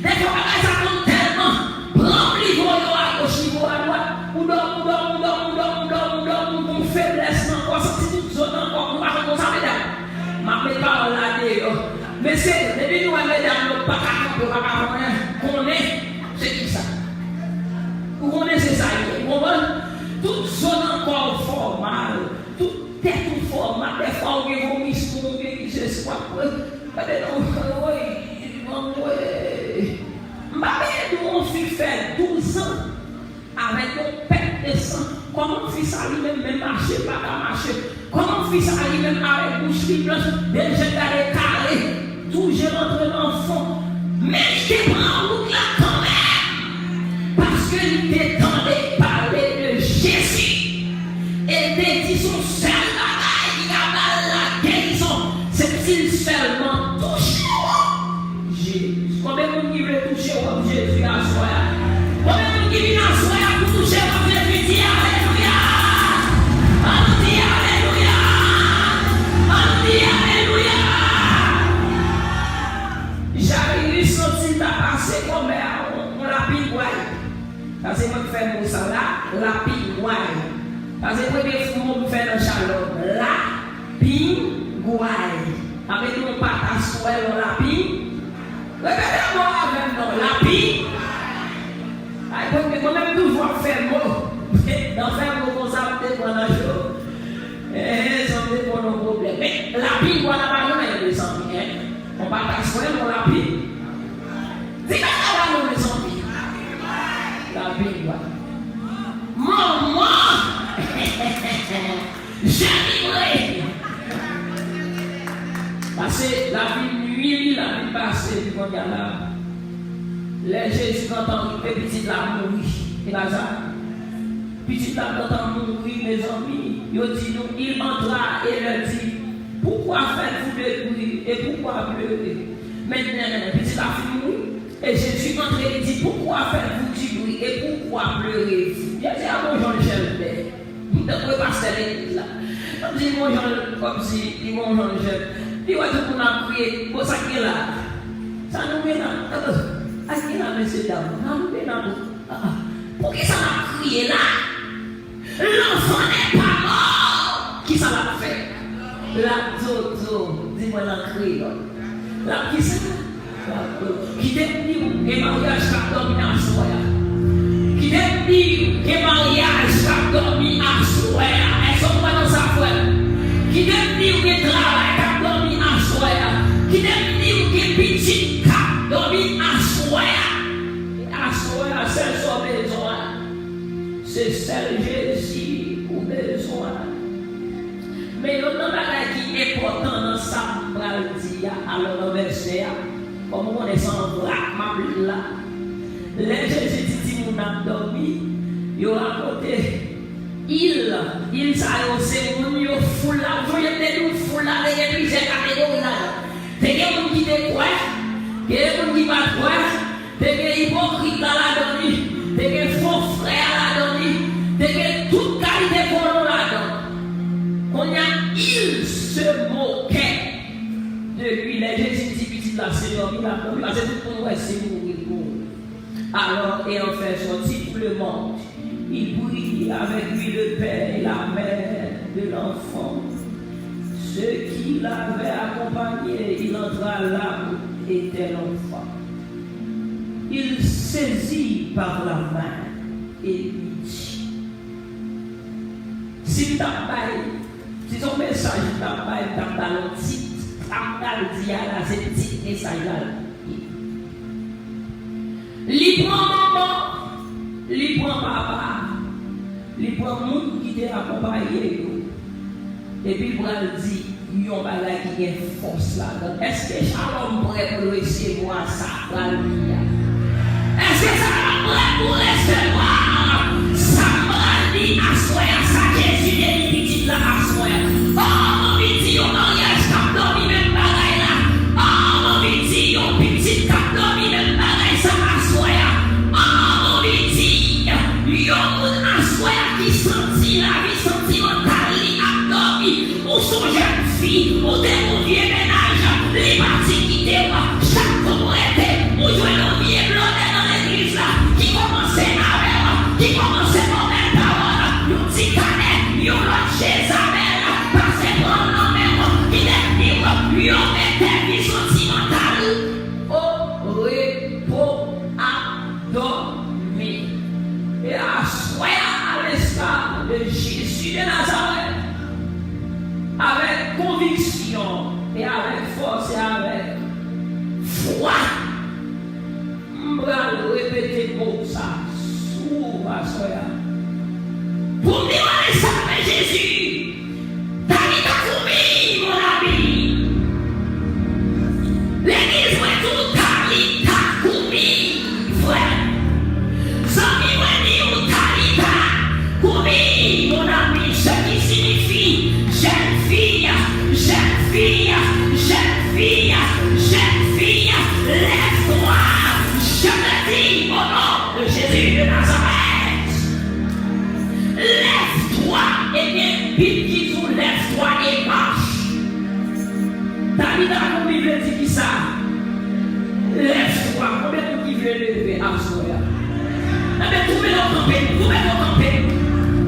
Dèfwa bagay sa konn tèlman pran m, li voye w agoch, li voye w adwat. Ou dòmi, ou dòmi, ou dòmi, ou dòmi, ou dòmi, ou dòmi, ou gon feblès nan kò, santi tout zo nan kò, ou pa konn konsa, medam. M ap met pawòl la deyò. Mesye, depi nou wè medam yo pa ka kanpe, yo pa ka fè anyen, konnen se kisa. Ou konnen se sa l ye, ou konprann? Tout zo nan kò w fè w mal, tout tèt ou fè w mal, dèfwa ou gen vomisman, ou gen rizès, w ap, gade non, woy, woy. M pa bezwen di w yon fi fè douz an avèk yon pèt de san. Kòman fi sa li menm, menm mache, l pa ka mache? Kòman fi sa li menm avèk bouch li blanch, de je l gade kare, tou je l antre nan fon? Men li te pran wout la kanmenm, paske li te tande pale de Jezi. E l te di se yon sèl bagay ki ka ba l lagerizon, se si l sèlman touche w. Jezi. Konbyen moun ki vle touche wòb Jezi aswè a? Konbyen moun ki vin aswè a pou touche wòb Jezi? Di alelouya! Ann di alelouya! Ann di alelouya! Jayiri santi l ta pase kòmè a yon, yon lapingway. Sa se mwen k fè mo sa la, lapingway. Sa se premye mo m fè nan Shalom, lapingway. Sa vle di yon pataswèl, yon laping. Repete mo avè m non, laping. Ay, mwen, mwen menm toujou ap fè mo. Nan fè mo konsa, m te pran nan cho. Eh, sa m te pran nan pwoblèm. Men, lapingway la pa gen anyen, mezanmi, en. Yon pataswèl, yon laping. Di bagay la non, mezanmi. Lapingway. Manman! Jenibre! Pase, laping nui li, laping pase, epi kounye a la, lè Jezi gentan rive, pitit la mouri. E pa sa? Pitit la gentan mouri, mezanmi. Yo di nou, il entra et leur dit, pourquoi faites-vous de bruit et pourquoi pleurez? Men, men, men, pitit la fin mouri. E Jezi antre, li di, pourquoi faites-vous du bruit et pourquoi pleurez-vous? Jezi a gon jan l chèlbè. Tankou e pastè legliz la. Kòmsi gon jan l, kòmsi li gon jan l chèlbè. Li wè tout moun ap kriye. Bon, sa k gen la? Sa nou gen la? Sa k gen la, mesye dam? Sa nou gen la? Ah, ah. Poukisa n ap kriye la? L'enfant n'est pas mort. Kisa l ap fè? L ap dodo. Di mwen l an kreyòl. L ap kisa? L ap dodo. Kite m di w, gen maryaj k ap dòmi aswè a. Kite m di w, gen maryaj k ap dòmi aswè a. Èske w kwè nan sa, frè m? Kite m di w, gen travay k ap dòmi aswè a. Kite m di w, gen pitit k ap dòmi aswè a. Aswè a, sèl sa w bezwen. Se sèl Jezi ou bezwen. Men youn nan bagay ki enpòtan nan sa m pral di a, alò nan vèsè a, kòm ou konnen se an vrak m ap li la. Lè Jezi di timoun ap dòmi, yo rakonte il, il sa yo se moun yo foul la, ou sonje m te di w foul la te gen plizyè kategori ladan. Te gen moun ki te kwè, te gen moun ki pa t kwè, te gen ipokrit la ladan li, te gen fo frè a ladan li, te gen tout kalite kolon ladan. Kounye a, il se moquait de lui. Lè Jezi di pitit la se dòmi l ap dòmi, paske tout moun wè se mouri l mouri. Alors, ayant fait sortir tout le monde, il prit avec lui le père et la mère de l'enfant, ceux qui l'avaient accompagné. Il entra là où était l'enfant. Il saisit par la main et lui dit, si m t ap bay, si se yon mesaj m t ap bay, m t ap ba l yon tit, sa m pral di a la, se tit mesaj la. Li pran manman, li pran papa, li pran moun ki te akonpaye yo, epi l pral di yon bagay ki gen fòs ladan l. Èske Shalom prè pou l resevwa sa m pral di a? Èske Shalom prè pou l resevwa sa m pral di aswè a, sa Jezi te di pitit la aswè a? Oh, m anvi di yon maryaj k ap dòmi menm bagay la. Oh, m anvi di yon pitit k ap dòmi menm bagay sa aswè a. Oh, m anvi di yon moun aswè a ki santi lavi santimantal li ap dòmi. Ou se yon jèn fi, ou te gon vye mennaj, li pati kite w, chak kote w rete, ou jwenn yon vye blòdè nan legliz la, ki kòmanse avè w, ki kòmanse ba w bèl pawòl, yon ti kanè, yon lòt Jezabèl, pase pran l nan men w, ki te di w, yo mete vi santimantal ou o repo ap dòmi. E aswè a, a lespri de Jezi de Nazarèt, avèk konviksyon e avèk fòs e avèk fwa, m pral repete mo sa sou ou aswè a. Pou m di w ale sa, men Jezi, Talita koumi, mon ami. Legliz, mwen di w, Talita koumi, frè. Zanmi, mwen di w, Talita koumi, mon ami, ce qui signifie, jèn fi, jèn fi, jèn fi, jèn fi, lève-toi, je te dis, au nom de Jésus de Nazareth. Lève-toi, ebyen, Bib ki di w, lève-toi et marche. Talita koumi vle di kisa? Lève-toi. Konbyen moun ki vle leve aswè a? Ebyen, tou mete w kanpe, tou mete w kanpe.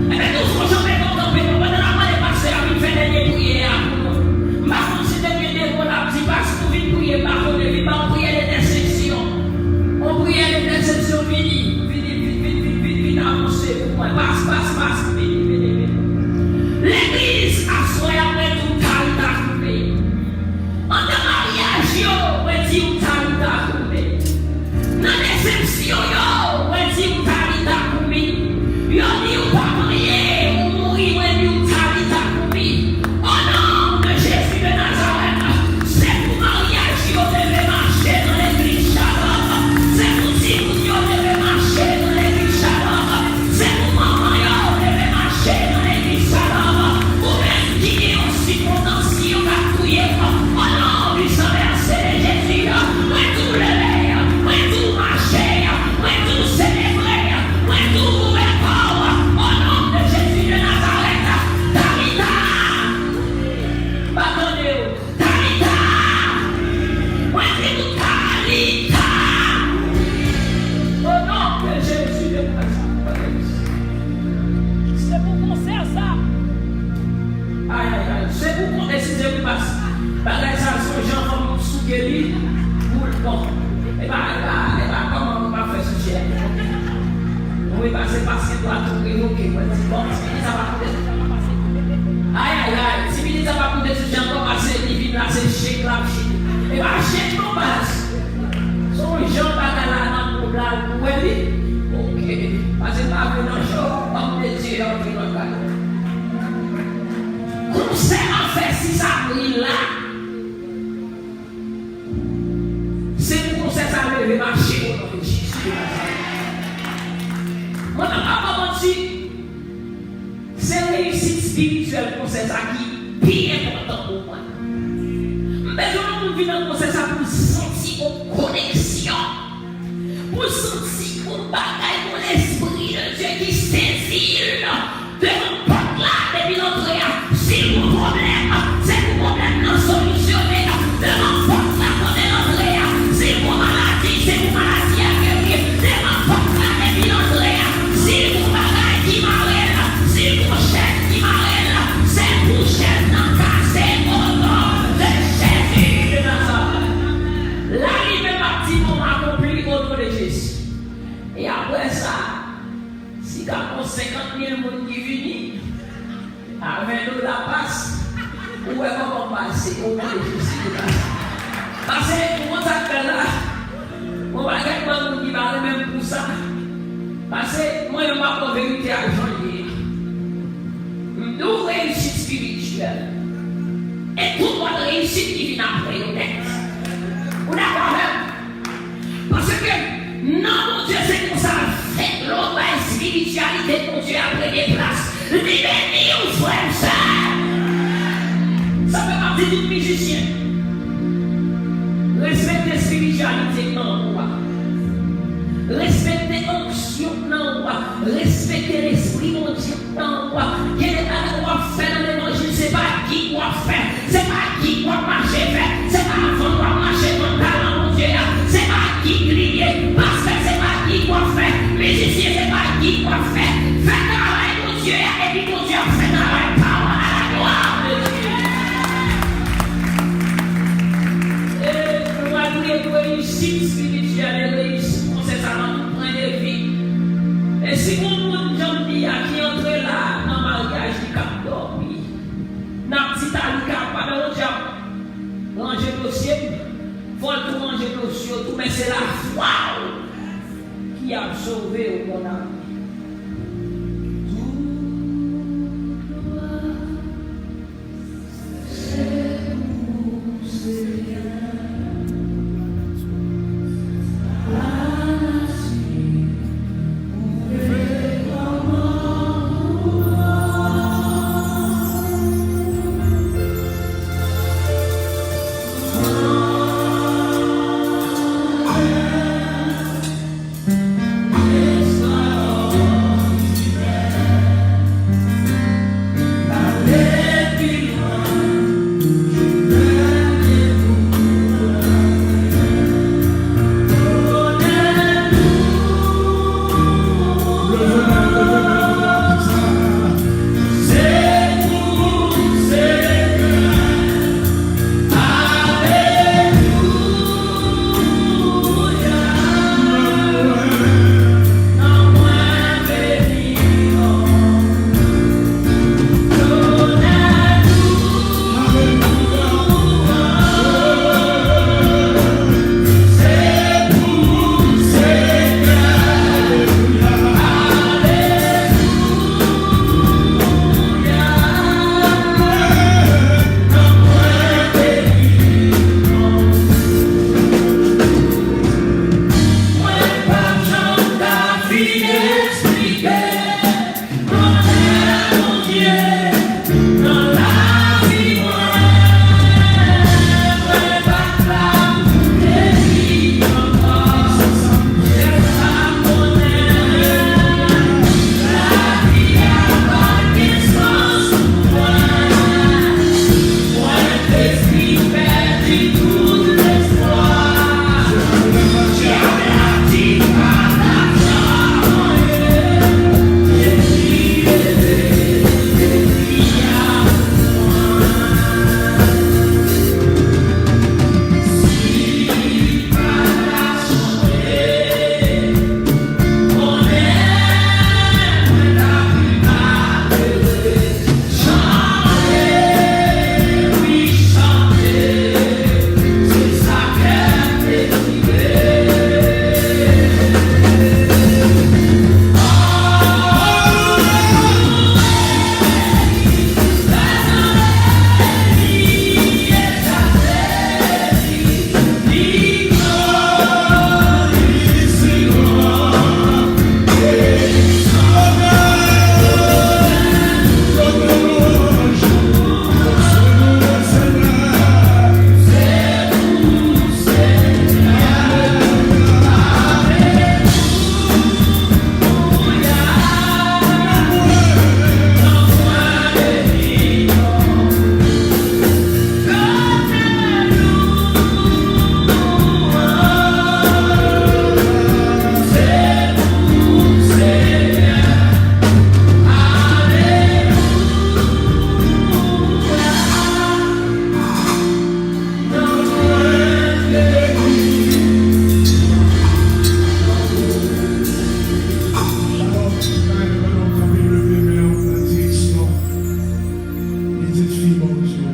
Ebyen, tou fè w jan mete w kanpe, non, pandan n ap mande pastè a vin fè dènye priyè a pou nou. M pa konn si te gen demon l ap di, pastè, nou vin priye, m pa konnen, vin ba w priyè de entèseksyon. On priyè de entèseksyon, vini, vini, vini, vini, vini, vini, vini, avanse pou mwen. Pas, pas, pas, vini, vini, vini. Legliz, aswè a, mwen di w, Talita koumi. Anndan maryaj yo, mwen di w, Talita koumi. Nan desepsyon yo, mwen di w, Talita koumi. Yo di w pa manyen, ou mouri, mwen di w, Talita koumi. O non de Jezi de Nazarèt, se pou maryaj yo leve mache nan legliz Shalom. Se pou timoun yo leve mache nan legliz Shalom. Se pou manman yo leve mache nan legliz Shalom. Ou menm ki gen yon sikonstans ki yo ka touye w, o non pwisan vèse de Jezi, mwen di w leve, mwen di w mache, mwen di w selebre, mwen di w ouvè kò w, o non de Jezi de Nazarèt. Talita! M pa tande w. Talita! Mwen di w, Talita! O non de Jezi de Nazarèt. Se pou konsè sa. Ay, ay, ay. Se pou konsè, eskize m, pas. Bagay sa, se yon jan fò m souke li pou l bon. E pa, e pa, e pa kòman m ap fè sou chè. Wi, pase, pase dwa tou revoke. Mwen di, bon, ti pitit sa pa koute sou chè ankò, pase. Ay, ay, ay, ti pitit sa pa koute sou chè ankò, pase li vin la, se chèk l ap chèk. E pa chèk non, pas. Se yon jan bagay la nan koup la, ou wè li? Oke. Pase pa vle nan cho, òm de Dye, antre nan kay. Konsè an fè sis avril la. Se pou konsè sa leve mache o non de Jezi de Nazarèt. Mwen menm pa manti, se reyisit espirityèl konsè sa ki pi enpòtan pou mwen. M bezwen yon moun vin nan konsè sa pou l santi yon koneksyon. Pou l santi yon bagay, yon lespri de Dye ki sezi l devan pòt la, depi l antre a. Si l gon pwoblèm, se pou pwoblèm nan solisyone devan pòt la kote l antre a. Si l gon maladi, se pou maladi a geri devan verite a jan l ye a. M di w reyisit espirityèl. E tout lòt reyisit ki vin apre yo nèt. Ou dakò avè m? Paske nan Bondye se konsa l fèt. Lè w bay espirityalite Bondye a premye plas, li beni w, frè m, sè m. Sa fè m ap di tout mizisyen, respekte espirityalite nan ou a. Respekte onksyon nan ou a. Respekte lespri Bondye nan ou a. Gen de bagay w ap fè nan levanjil, se pa gig w ap fè. Se pa gig w ap mache fè. Se pa vann w ap mache vann talan Bondye a. Se pa gig li ye. Pastè, se pa gig w ap fè. Mizisyen, se pa gig w ap fè. Fè travay Bondye a, epi Bondye ap fè travay pa w. A la gloire de Dieu. E nou va priye pou reyisit espirityèl e reyisit konsèy sa nan tout pwen de vi. E si gon moun jan m di a ki antre la nan maryaj li k ap dòmi, n ap di Talika, pandan Bondye ap ranje dosye m, fò l tou ranje dosye w tou, men se lafwa w ki ap sove w, mon ami. Tout glwa Alò, nou ka leve men nou nan direksyon pitit fi Bondye.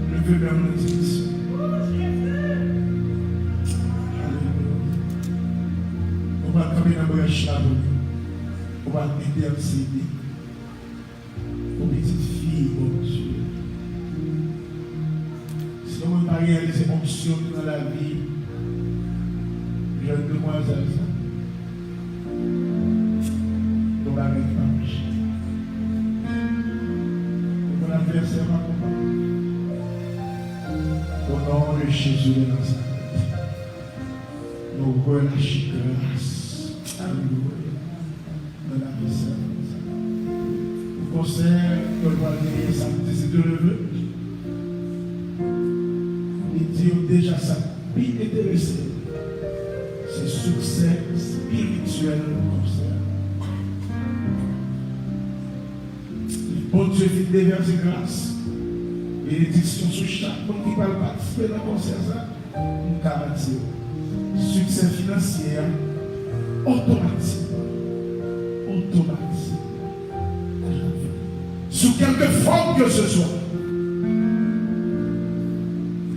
Leve men nou nan direksyon. Alelouya. nan branch la pou nou. Ou pral entèsede pou pitit fi Bondye. Si yon moun pa reyalize onksyon ki nan lavi jèn demwazèl sa, yon bagay ki pa mache. Ou konn advèsè pa konprann. Au nom de Jésus de Nazareth, nou relache gras. Alelouya. Nan lavi sèlman sa. Pou konsè ke l pral genyen samdi, si Dye le vle, li di yo deja sa k pi enterese l, se siksè espirityèl konsè a. Bondye fin devèse gras, benediksyon sou chak moun ki pral patisipe nan konsè sa. M ka di w, siksè finansyè a otomatik, otomatik. Sous quelque forme que ce soit.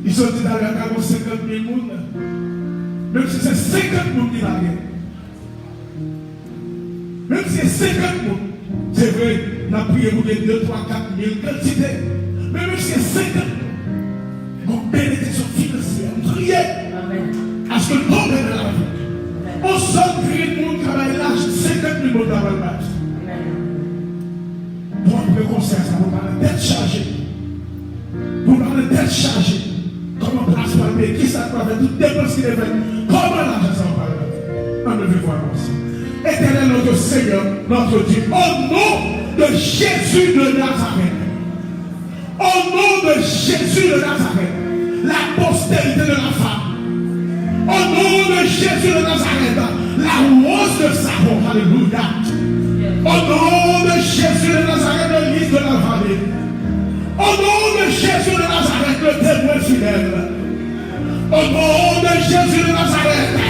Li soti talè a ka gon senkant mil moun, menm si se senkant moun ki pa gen. Menm si se senkant moun, se vre, n ap priye pou gen de, twa, kat mil kantite. Men menm si se senkant moun, gon benediksyon finansyè. M priye aske l tonbe nan lavi. On sèl grenn moun ka bay lajan senkant mil moun ta pral bay. Pou apre konsè sa, pou pa nan tèt chaje. Pou pa nan tèt chaje. Kòman plas pral peye? Kisa k pral fè tout depans ki te fèt? Kòman lajan sa yo pral rantre? Ann leve vwa nou ansanm. Éternel notre Seigneur, notre Dieu, au nom de Jésus de Nazareth. Au nom de Jésus de Nazareth, la postérité de la femme. Au nom de Jésus de Nazareth, la rose de Saron. Alléluia. Au nom de Jésus de Nazareth, le lys de la vallée. Au nom de Jésus de Nazareth, le témoin fidèle. Au nom de Jésus de Nazareth,